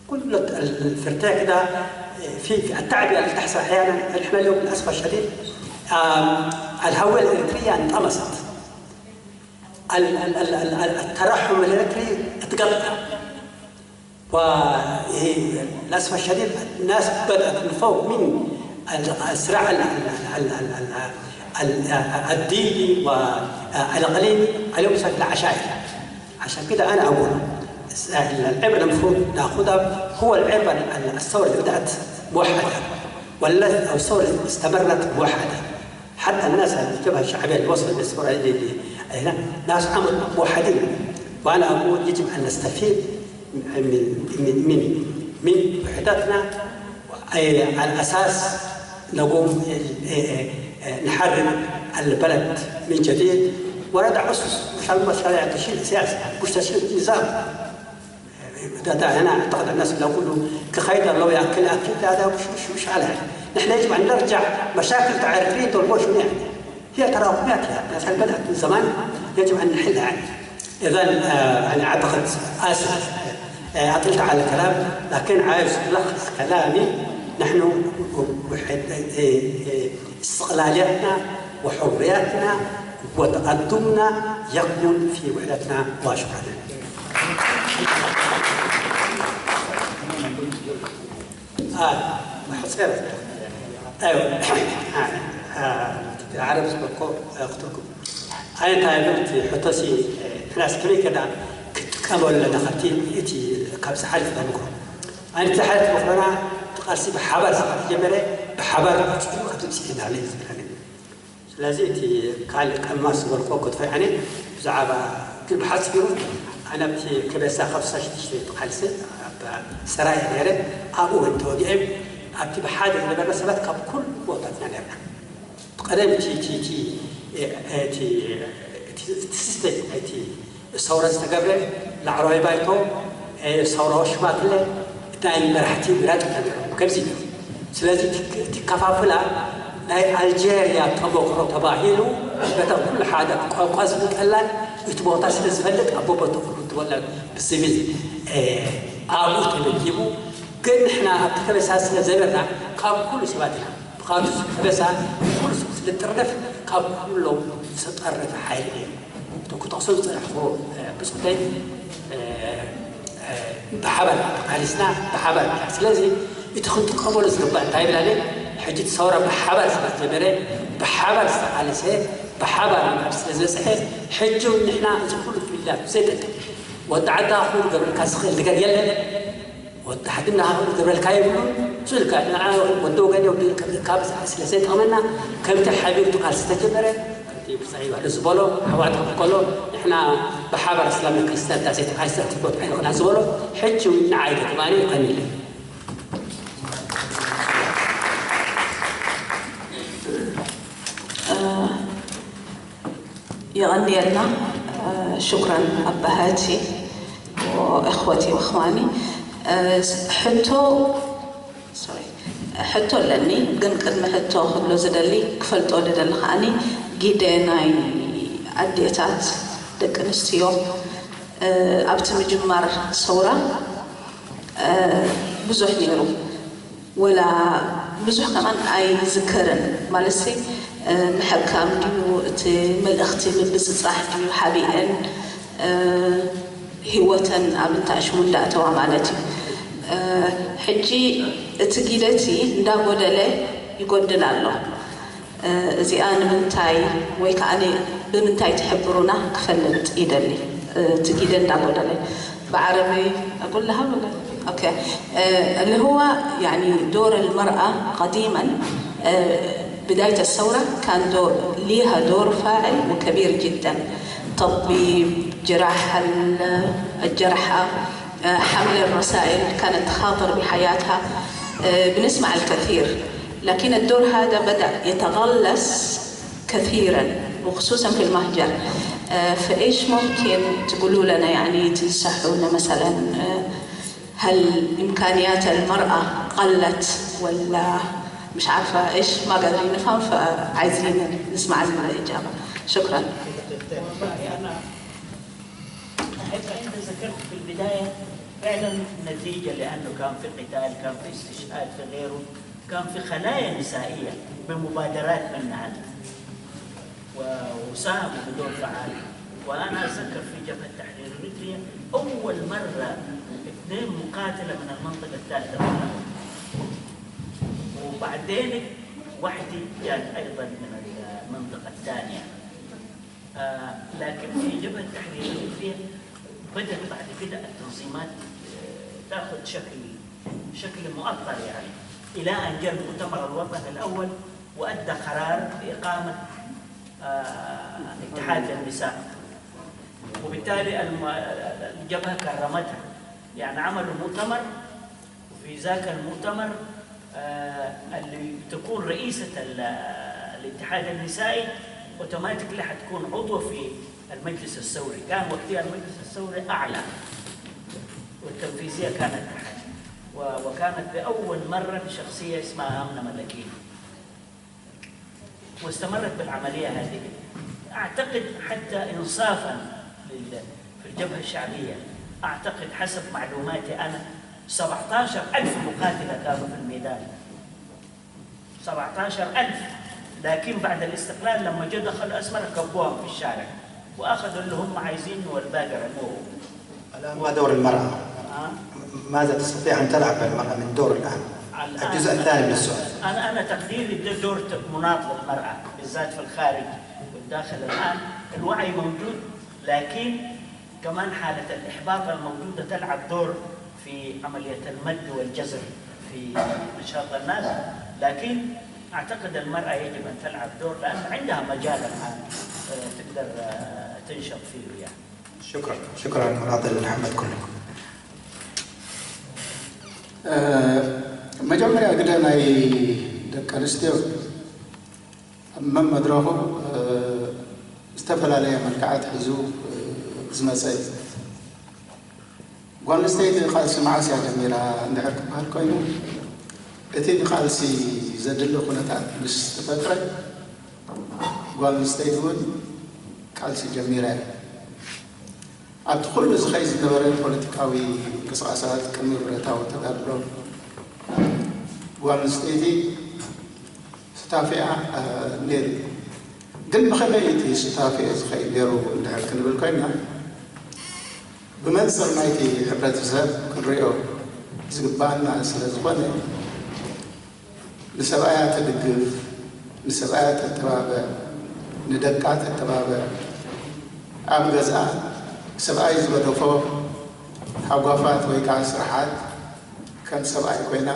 كل الفرتاك ده في في التعبئة اللي تحصل أحيانا، إحنا اليوم للأسف الشديد، آم، الهوية الإريترية انطمست. ال- ال- ال- ال- ال- الترحم الإريتري اتقطع. وللأسف الشديد الناس بدأت من فوق، من ال- الصراع ال- ال- ال- ال- ال- ال- الديني والإقليمي، اليوم صارت العشائر. عشان كده أنا أقول العبرة المفروض ناخذها هو العبرة ال- الثورة اللي بدأت موحدة، والثورة اللي استمرت موحدة. حتى الناس اللي الجبهة الشعبية اللي وصلت للثورة اللي اللي هنا ناس عمل موحدين. وأنا أقول يجب أن نستفيد من من من من وحدتنا، أي، على أساس نقوم، إيه، إيه، إيه، نحرر البلد من جديد ونضع أسس، مش على مشاريع تشيل سياسة، مش تشيل نظام. ده، ده أنا أعتقد الناس اللي أقوله كخيدر لو يأكل أكل، ده، ده مش، مش، مش على هذا. نحن يجب أن نرجع مشاكل تعرفين دول مش يعني. هي تراكمات، يعني، الناس اللي بدأت من زمان يجب أن نحلها يعني. إذا، آه، أنا أعتقد، آسف، أطلت على الكلام، لكن عايز ألخص كلامي. نحن وحد- إيه، إيه، استقلاليتنا وحرياتنا وتقدمنا يكمن في وحدتنا. وشكرا. آه، حسين. أيوة. آه، آه، عرب سبقو، آه، أختكم. ኣይ እንታይ ብል እቲ ሕቶሲ፣ እ፣ ሕናስ ከመይ ከዳ ክትጥቀመሉ ኣለና ካብቲ እቲ ካብ ዝሓለፈ ተመክሮ። ኣይ እቲ ዝሓለፈ ተመክሮና እቲ ቃልሲ ብሓባር ስለ ዝጀመረ ብሓባር ቀፂሉ ካብዚ ብፅሒና ኣሎ እዩ ዝብለኒ። ስለዚ እቲ ካልእ ቀማስ ዝበልክዎ ክትፈይ ኣነ ብዛዕባ ግን ብሓፂሩ ኣነ ኣብቲ ከበሳ ካብ ስሳ ሽዱሽተ ተቃልሰ ኣብ ሰራየ ነይረ። ኣብኡ እውን ተወጊኤ ኣብቲ ብሓደ ዝነበርና ሰባት ካብ ኩሉ ቦታትና ነርና። ብቐደም እቲ እቲ እቲ እቲ እቲ እቲ ሲስተም እቲ ሰውራ ዝተገብረ ላዕለዋይ ባይቶ ሰውራዊ ሽማግለ ናይ መራሕቲ ምራጥ ተገይሮም ከምዚ እዩ። ስለዚ እቲ ከፋፍላ ናይ ኣልጀርያ ተመክሮ ተባሂሉ በታ ኩሉ ሓደ ቋንቋ ዝፍልጠላን እቲ ቦታ ስለ ዝፈልጥ ኣብ ቦቦቶ ኩሉ ትበላ ብስብል ኣብኡ ተመዲቡ። ግን ንሕና ኣብቲ ከበሳ ስለ ዘበርና ካብ ኩሉ ሰባት ኢና ብኻቱ ከበሳ ኩሉ ሰብ ስለ ዝጥርነፍ ካብ ኩሎም ዝተጠረፈ ሓይሊ እዩ። እቶም ክጠቕሶ ዝፀናሕኩ ብፅሑፈይ ብሓባር ተቃሊስና ብሓባር ኢና። ስለዚ እቲ ክንጥቀመሉ ዝግባእ እንታይ ብላለ ሕጂ እቲ ሰውራ ብሓባር ስለ ዝጀመረ ብሓባር ዝተቃለሰ ብሓባር ናብ ስለ ዝበፅሐ ሕጂ እውን ንሕና እዚ ኩሉ ፍልላት ብዘይጠቅም ወዲ ዓድኻ ክብሉ ገብረልካ ዝኽእል ነገር የለን። ወዲ ዓድና ክብሉ ገብረልካ የብሉን። ስልካ ንዓ ወዲ ወገን ወዲ ካብ ስለ ዘይጠቕመና ከምቲ ሓቢሩ ቃል ዝተጀመረ ከምቲ ብጻይ ባዶ ዝበሎ ኣሕዋት ከሎ ንሕና ብሓባር እስላምን ክርስቲያን ዳሴት ኣይሰርት ቦት ኣይንኽና ዝበሎ ሕጂ እውን ንዓይ ከማኒ ይቐኒለይ። የቐንየልና። ሽኩራን ኣባሃቲ ወእኽወቲ ወእኽዋኒ። ሕቶ ሶሪ፣ ሕቶ ኣለኒ፣ ግን ቅድሚ ሕቶ ክብሎ ዝደሊ ክፈልጦ ዝደሊ ከዓኒ ግደ ናይ ኣዴታት ደቂ ኣንስትዮ ኣብቲ ምጅማር ሰውራ ብዙሕ ነይሩ። ወላ ብዙሕ ከማን ኣይዝከርን ማለትሲ ምሕካም ድዩ እቲ መልእኽቲ ምብፅፃሕ ድዩ ሓቢአን ህይወተን ኣብ እንታሽሙ እንዳእተዋ ማለት እዩ። ሕጂ እቲ ጊደቲ እንዳጎደለ ይጎድል ኣሎ። እዚኣ ንምንታይ ወይ ከዓ ብምንታይ ትሕብሩና ክፈልጥ ይደሊ። እቲ ጊደ እንዳጎደለ ብዓረቢ أقول لها ولا؟ أوكي. اللي هو يعني دور المرأة قديما بداية الثورة كان دور ليها دور فاعل وكبير جدا. طبيب، جراح الجرحى، حمل الرسائل كانت تخاطر بحياتها. بنسمع الكثير، لكن الدور هذا بدأ يتغلس كثيرا وخصوصا في المهجر. فإيش ممكن تقولوا لنا، يعني تنصحونا مثلا، هل إمكانيات المرأة قلت ولا مش عارفة إيش، ما قادرين نفهم، فعايزين نسمع الإجابة. شكرا. أحب أنت ذكرت في البداية فعلا نتيجة، لأنه كان في قتال، كان في استشهاد، في غيره، كان في خلايا نسائية بمبادرات منها وساهموا بدور فعال. وأنا أتذكر في جبهة تحرير إريتريا أول مرة اثنين مقاتلة من المنطقة الثالثة، وبعدين وحدي جات أيضا من المنطقة الثانية. آه، لكن في جبهة تحرير إريتريا بدأت بعد كده التنظيمات آه، تأخذ شكل شكل مؤطر، يعني، إلى أن جاء المؤتمر الوطني الأول وأدى قرار بإقامة آه، اتحاد للنساء، وبالتالي الم- الجبهة كرمتها، يعني، عملوا مؤتمر، وفي ذاك المؤتمر آه، اللي تكون رئيسة ال- الاتحاد النسائي أوتوماتيكلي حتكون عضوة في المجلس الثوري. كان وقتها المجلس الثوري أعلى والتنفيذية كانت تحت، و- وكانت بأول مرة بشخصية اسمها آمنة ملكية، واستمرت بالعملية هذه. أعتقد حتى إنصافا لل- في الجبهة الشعبية أعتقد حسب معلوماتي أنا سبعتاشر ألف مقاتلة كانوا في الميدان. سبعتاشر ألف. لكن بعد الاستقلال لما جو دخلوا أسمرة كبوهم في الشارع، وأخذوا اللي هم عايزينه والباقي رموه. الآن ما دور المرأة؟ آه. ماذا تستطيع أن تلعب المرأة من دور الآن؟ الآن الجزء الثاني من السؤال. أنا أنا تقديري ده دور مناط للمرأة بالذات في الخارج والداخل. الآن الوعي موجود، لكن كمان حالة الإحباط الموجودة تلعب دور في عملية المد والجزر في نشاط الناس. لكن أعتقد المرأة يجب أن تلعب دور لأن عندها مجال الآن، آه، تقدر، آه، تنشط فيه يعني. شكرا. شكرا مناضل محمد كلكم. መጀመርያ ግደ ናይ ደቂ ኣንስትዮ ኣብ መመድረኹ ዝተፈላለየ መልክዓት ሒዙ ዝመፀ እዩ። ጓል ኣንስተይቲ ቃልሲ መዓስ እያ ጀሚራ እንድሕር ክበሃል ኮይኑ፣ እቲ ንቃልሲ ዘድሊ ኩነታት ምስ ተፈጥረ ጓል ኣንስተይቲ እውን ቃልሲ ጀሚራ እያ። ኣብቲ ኩሉ ዝኸይድ ዝነበረ ፖለቲካዊ ምንቅስቃሳት ቅድሚ ብረታዊ ተጋድሎ ጓል ኣንስተይቲ ሱታፌኣ ነይሩ እዩ። ግን ብኸመይ እቲ ሱታፌ ዝኸይድ ነይሩ እንድሕር ክንብል ኮይና፣ ብመንፅር ናይቲ ሕብረተሰብ ክንሪኦ ዝግባኣና ስለ ዝኾነ፣ ንሰብኣያ ትድግፍ፣ ንሰብኣያ ተተባብዕ፣ ንደቃ ተተባብዕ፣ ኣብ ገዝኣ ሰብኣይ ዝገደፎ ሃጓፋት ወይ ከዓ ስራሓት ከም ሰብኣይ ኮይና፣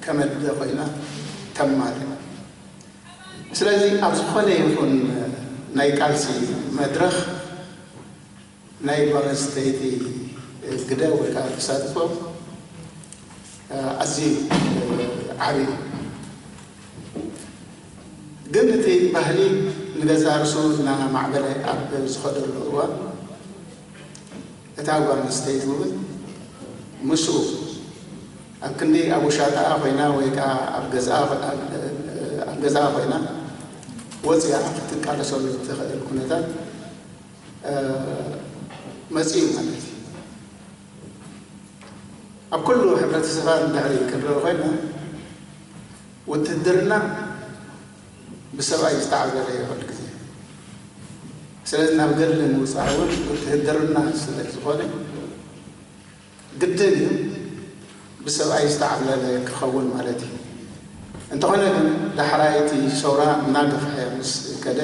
ከም ኣደ ኮይና ተማልእ። ስለዚ ኣብ ዝኾነ ይኹን ናይ ቃልሲ መድረኽ ናይ ጓል ኣንስተይቲ ግደ ወይ ከዓ ተሳትፎ ኣዝዩ ዓብዪ እዩ። ግን እቲ ባህሊ ንገዛእ ርእሱ እናማዕበለ ኣብ ዝኸደሉ እዋን እታ ጓል ኣንስተይቲ እውን ምስኡ ኣብ ክንዲ ኣብ ውሻጠኣ ኮይና ወይ ከዓ ኣብ ገዝኣ ኣብ ገዝኣ ኮይና ወፂኣ ክትቃለሰሉ እትኽእል ኩነታት መፂኡ ማለት እዩ። ኣብ ኩሉ ሕብረተሰባት እንድሕሪ ክንርኢ ኮይና ውትህድርና ብሰብኣይ ዝተዓብለለ እዩ ኩሉ ግዜ። ስለዚ ናብ ገድሊ ምውፃእ እውን ውትህድርና ስለ ዝኾነ ግድን እዩ ብሰብኣይ ዝተዓብለለ ክኸውን ማለት እዩ። እንተኾነ ግን ዳሕራይ እቲ ሰውራ እናገፍሐ ምስ ከደ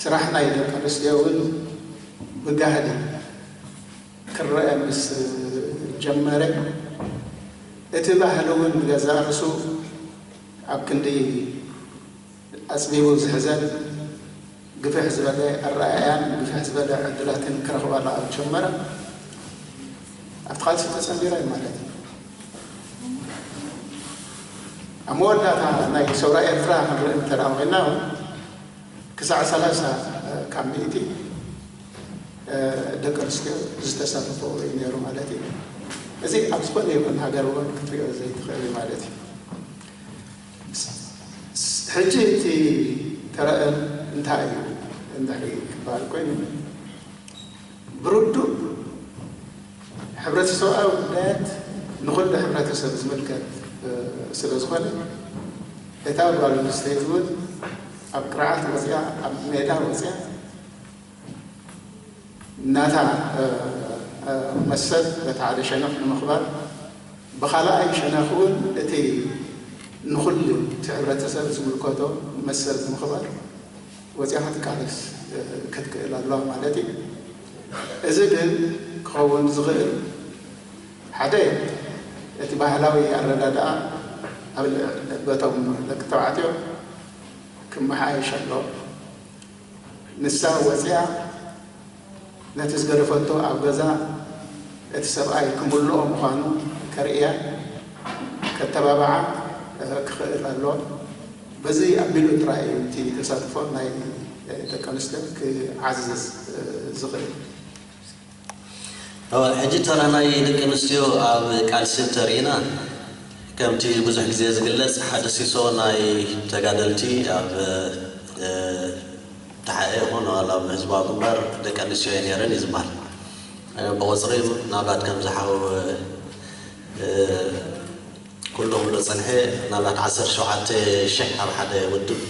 ስራሕ ናይ ደቂ ኣንስትዮ እውን ብጋህዲ ክረአ ምስ ጀመረ እቲ ባህሊ እውን ብገዛእ ርእሱ ኣብ ክንዲ ኣፅቢቡ ዝሕዘን ግፍሕ ዝበለ ኣረኣእያን ግፍሕ ዝበለ ዕድላትን ክረኽባሉ ኣብ ጀመረ ኣብቲ ቃልሲ ተፀንቢራ እዩ ማለት እዩ። ኣብ መወዳእታ ናይ ሰውራ ኤርትራ ክንርኢ እንተ ደኣ ኮይና እውን ክሳዕ ሰላሳ ካብ ሚእቲ ደቂ ኣንስትዮ ዝተሳተፈኦ እዩ ነይሩ ማለት እዩ። እዚ ኣብ ዝኾነ ይኹን ሃገር እውን ክትሪኦ ዘይትኽእል እዩ ማለት እዩ። ሕጂ እቲ ተረአ እንታይ እዩ እንድሕሪ ክበሃል ኮይኑ ብርዱእ ሕብረተሰባዊ ጉዳያት ንኹሉ ሕብረተሰብ ዝምልከት ስለ ዝኾነ እታ ጓል ኣንስተይቲ እውን ኣብ ቅርዓት ወፅያ ኣብ ሜዳ ወፅያ ናታ መሰል በቲ ሓደ ሸነኽ ንምኽባር ብኻልኣይ ሸነኽ እውን እቲ ንኹሉ እቲ ሕብረተሰብ ዝምልከቶ መሰል ንምኽባር ወፂኣ ክትቃለስ ክትክእል ኣለዋ ማለት እዩ። እዚ ግን ክኸውን ዝኽእል ሓደ እቲ ባህላዊ ኣረዳድኣ ኣብ በቶም ደቂ ተባዕትዮ ክመሓየሽ ኣለዎ። ንሳ ወፂኣ ነቲ ዝገደፈቶ ኣብ ገዛ እቲ ሰብኣይ ክምልኦ ምዃኑ ከርእያ ከተባብዓ ክኽእል ኣለዎ። በዚ ኣቢሉ ጥራይ እዩ እቲ ተሳትፎ ናይ ደቂ ኣንስትዮ ክዓዝዝ ዝኽእል። ሕጂ ተራ ናይ ደቂ ኣንስትዮ ኣብ ቃልሲ እንተርኢና ከምቲ ብዙሕ ግዜ ዝግለጽ ሓደ ሲሶ ናይ ተጋደልቲ ኣብ ተሓኤ ይኹን ኣብ ህዝባዊ ግንባር ደቂ ኣንስትዮ እየ ነይረን እዩ ዝበሃል። ብቑፅሪ ምናልባት ከም ዝሓው ኩሉ ክብሎ ፀንሐ ምናልባት ዓሰርተ ሸውዓተ ሽሕ ኣብ ሓደ ውድብ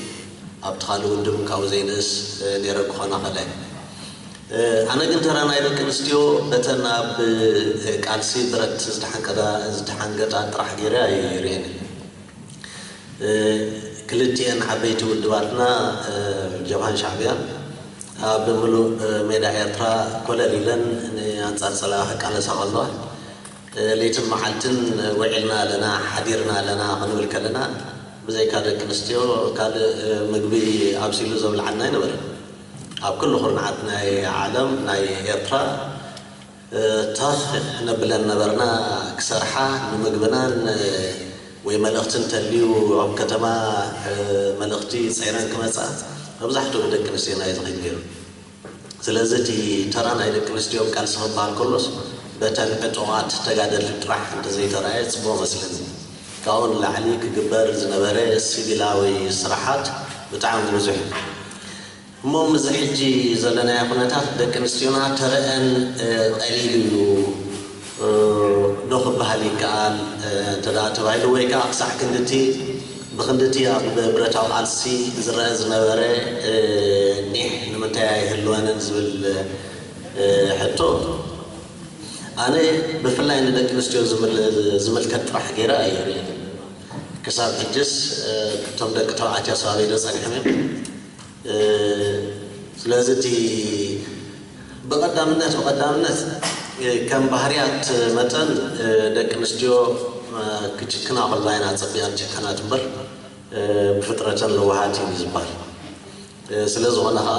ኣብቲ ካልእ ውድብ ካብኡ ዘይንእስ ነይረ ክኾና ከለ ኣነ ግን ተራ ናይ ደቂ ኣንስትዮ በተን ኣብ ቃልሲ ብረት ዝተሓንገጣ ጥራሕ ገይረ ኣይርእየን። ክልቲኤን ዓበይቲ ውድባትና ጀብሃን ሻዕብያን ኣብ ምሉእ ሜዳ ኤርትራ ኮለል ኢለን ንኣንጻር ጸላኢ ክቃለሳ ከለዋ ለይትን መዓልትን ውዒልና ኣለና ሓዲርና ኣለና ክንብል ከለና ብዘይካ ደቂ ኣንስትዮ ካልእ ምግቢ ኣብሲሉ ዘብልዓና ኣይነበረን። ኣብ ኩሉ ኩርናዓት ናይ ዓለም ናይ ኤርትራ ተኽ ነብለን ነበርና ክሰርሓ ንምግብናን ወይ መልእኽቲ እንተልዩ ኣብ ከተማ መልእኽቲ ፀይረን ክመፃ መብዛሕትኡ ብደቂ ኣንስትዮና እዩ ዝኸይድ ነይሩ። ስለዚ እቲ ተራ ናይ ደቂ ኣንስትዮ ቃልሲ ክበሃል ከሎስ በተን ዕጡቓት ተጋደልቲ ጥራሕ እንተዘይተረኣየ ፅቡቕ መስለኒ። ካብኡ ንላዕሊ ክግበር ዝነበረ ሲቪላዊ ስራሓት ብጣዕሚ ብዙሕ እዩ። እሞ ምስዚ ሕጂ ዘለናዮ ኩነታት ደቂ ኣንስትዮና ተረአን ቀሊል እዩ ዶ ክበሃል ይከኣል እንተ ደኣ ተባሂሉ ወይ ከዓ ክሳዕ ክንድቲ ብክንድቲ ኣብ ብረታዊ ቃልሲ ዝረአ ዝነበረ ኒሕ ንምንታይ ኣይህልወንን ዝብል ሕቶ ኣነ ብፍላይ ንደቂ ኣንስትዮ ዝምልከት ጥራሕ ገይረ ኣይርእየን። ክሳብ ሕጅስ እቶም ደቂ ተባዕትዮ ኣሳበይዶ ጸኒሖም እዮም። ስለዚ እቲ ብቐዳምነት ብቐዳምነት ከም ባህርያት መጠን ደቂ ኣንስትዮ ክጭክና ከለዋ ኢና ጸቢቐን ጭካናት እምበር ብፍጥረተን ለዋሃት እዩ ዝበሃል። ስለ ዝኾነ ከዓ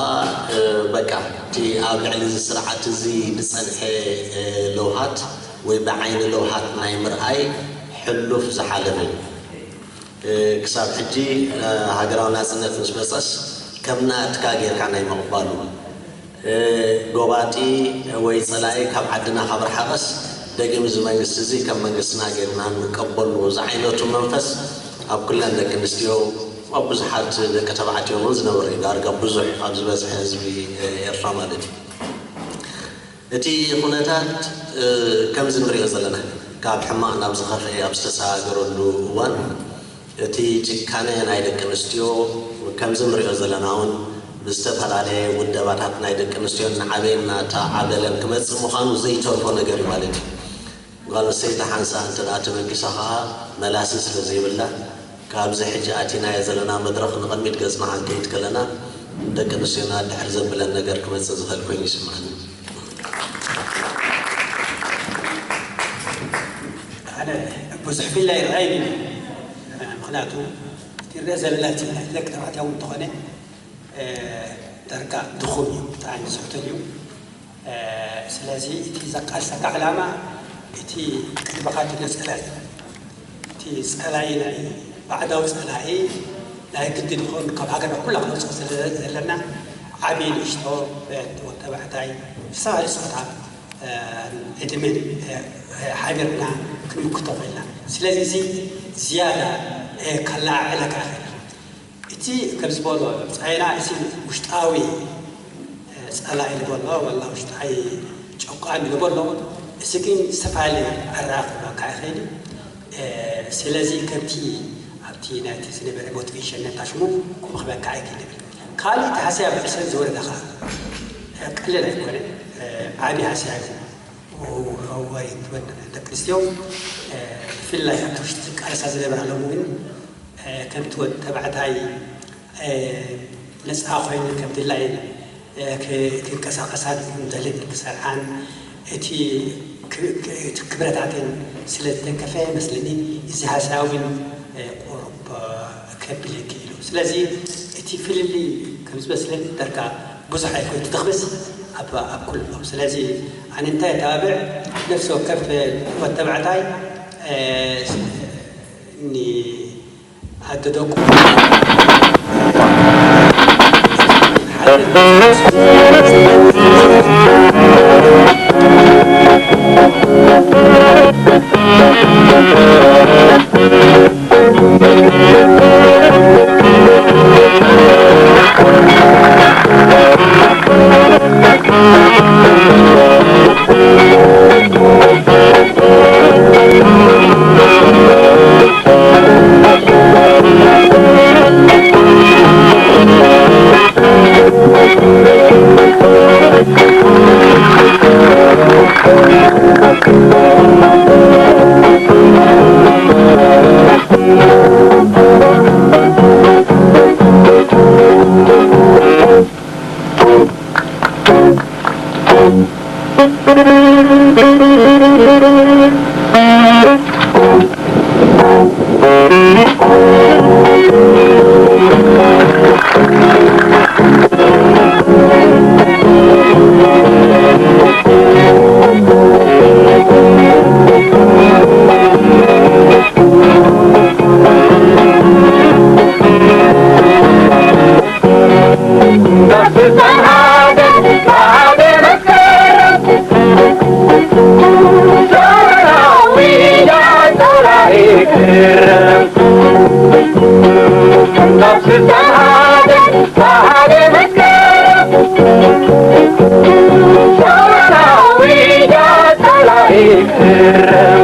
በቃ እቲ ኣብ ልዕሊ እዚ ስርዓት እዚ ዝፀንሐ ለውሃት ወይ ብዓይኒ ለውሃት ናይ ምርኣይ ሕሉፍ ዝሓለፈ እዩ። ክሳብ ሕጂ ሃገራዊ ናፅነት ምስ መፀስ ከም ናትካ ጌርካ ናይ ምቕባሉ ጎባጢ ወይ ፀላኢ ካብ ዓድና ካብ ረሓቐስ ደጊም እዚ መንግስቲ እዚ ከም መንግስትና ጌርና ንቀበሉ ዝዓይነቱ መንፈስ ኣብ ኩለን ደቂ ኣንስትዮ ኣብ ብዙሓት ደቂ ተባዕትዮ እውን ዝነበረ እዩ። ዳርጋ ብዙሕ ኣብ ዝበዝሐ ህዝቢ ኤርትራ ማለት እዩ። እቲ ኩነታት ከምዚ ንሪኦ ዘለና ካብ ሕማቕ ናብ ዝኸፍአ ኣብ ዝተሰጋገረሉ እዋን እቲ ጭካነ ናይ ደቂ ኣንስትዮ ከምዚ ንሪኦ ዘለና እውን ብዝተፈላለየ ውደባታት ናይ ደቂ ኣንስትዮ እናዓበየ እናተዓበለን ክመፅእ ምዃኑ ዘይተርፎ ነገር እዩ ማለት እዩ። ጓል ኣንስተይቲ ሓንሳእ እንተ ደኣ ተበጊሳ ኸዓ መላሲ ስለ ዘይብላ ካብዚ ሕጂ ኣቲናዮ ዘለና መድረኽ ንቕድሚት ገፅና ክንከይድ ከለና ደቂ ኣንስትዮና ድሕር ዘብለን ነገር ክመፅእ ዝኽእል ኮይኑ ይስምዓኒ። ኣነ ብዙሕ ፊላ ይረኣይኒ ምክንያቱ እቲ ንሪኦ ዘለና እቲ ናይ ደቂ ተባዕትዮ እውን እንተኾነ ዳርጋ ድኹም እዩ ብጣዕሚ ዝሕተል እዩ ስለዚ እቲ ዘቃልሰካ ዕላማ እቲ ቅድመኻ ትሎ ፀላኢ እቲ ፀላኢ ናይ ባዕዳዊ ፀላኢ ናይ ግዲ ድኾን ካብ ሃገርና ኩላ ክነውፅኦ ዘለና ዓብዪ ንእሽቶ ተባዕታይ ዝተፈላለዩ ፆታ ዕድመን ሓቢርና ክንምክቶ ኮይና ስለዚ እዚ ዝያዳ ከለዓዕለካ ይኽእል እቲ ከም ዝበሎ ቻይና እቲ ውሽጣዊ ፀላኢ ዝበሎ ወላ ውሽጣዊ ጨቋኒ ዝበሎ እዚ ግን ዝተፈላለየ ኣረኣኽባ ክበካ ይኽእል እዩ ስለዚ ከምቲ ኣብቲ ናይቲ ዝነበረ ሞቲቬሽን ነታ ሽሙ ክበክበካ ኣይክእል ይብል ካልእ እቲ ሃስያ ብርእሰን ዝወረደ ከዓ ቀለል ኣይኮነ ዓብዪ ሃስያ እዩ ወይ ትበል ደቂ ኣንስትዮ ብፍላይ ኣብቲ ውሽጢ ዝቃለሳ ዝነበራ ሎም ግን ከምቲ ወዲ ተባዕታይ ነፃ ኮይኑ ከም ድላየን ክንቀሳቀሳን እንደልን ክሰርሓን እቲ ክብረታተን ስለ ዝተንከፈ መስለኒ እዚ ሃሳዊ እውን ቁሩብ ከብል ክኢሉ ስለዚ እቲ ፍልልይ ከም ዝመስለኒ ደርጋ ብዙሕ ኣይኮይቱ ተኽብስ ኣብ ኩሎም ስለዚ ኣነ እንታይ ተባብዕ ነፍሲ ወከፍ ወተባዕታይ ኣደደቁ ኣይክረም። ካብ ስልጣን ሓደ ብሓደ መስከረም። ሰውራዊ ጸላኢ ክረም።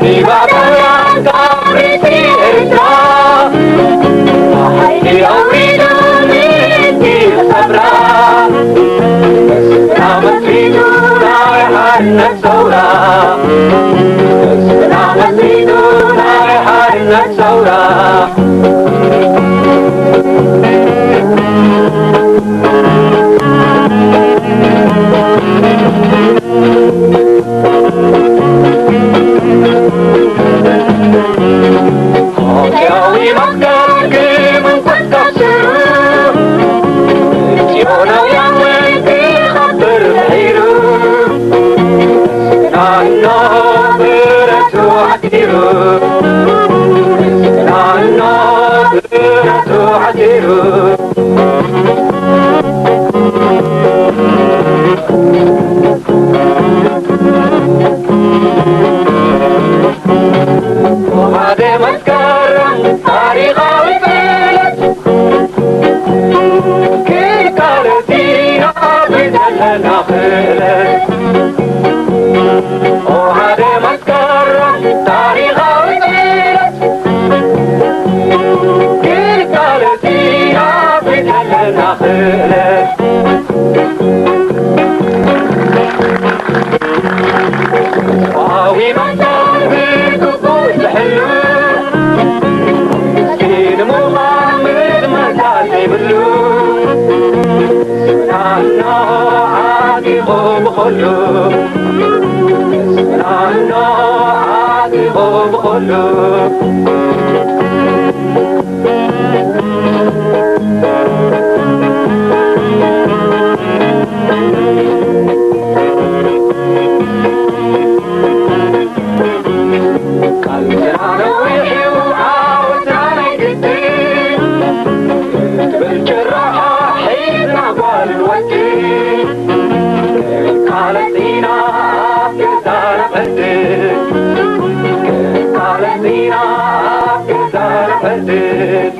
ዲባ ባርያን ካብ ርእሲ ኤርትራ፣ ሓይሊ ኣውሪዱ ምእንቲ ክሰብራ። መስፍና መስሪቱ ናይ ሓርነት ሰውራ፣ መስፍና መስሪቱ ናይ ሓርነት ሰውራ። ሆቴያዊ መከር ክምንኮት ካብ ስሩ፣ ጽዮናውያን እውን ክኸብር ድሒሩ። ናኖ ብረቱ ዓቲሩ፣ ናኖ ብረቱ ዓቲሩ። ወሓደ መስከረም ታሪኻዊ ዕለት፣ ክንቃለስ ኢና ብዘለና ክእለት። ወሓደ መስከረም ታሪኻዊ ዕለት፣ ክንቃለስ ኢና ብዘለና ክእለት። ሰብኣዊ መሰል ብግቡእ ዝሕሉ፣ ንሙኻን ምድመታ ዘይብሉ፣ ናኖ ዓጢቑ ብኹሉ፣ ናኖ ዓጢቑ ብኹሉ። ቃልስና ነዊሕ እዩ ዓወትና ናይ ግድን፣ ትብል ጭርሖ ሒዝና ጓል ወዲ። ክንቃለስ ኢና ኣብ ገዛና ዕድል፣ ክንቃለስ ኢና ኣብ ገዛና ዕድል።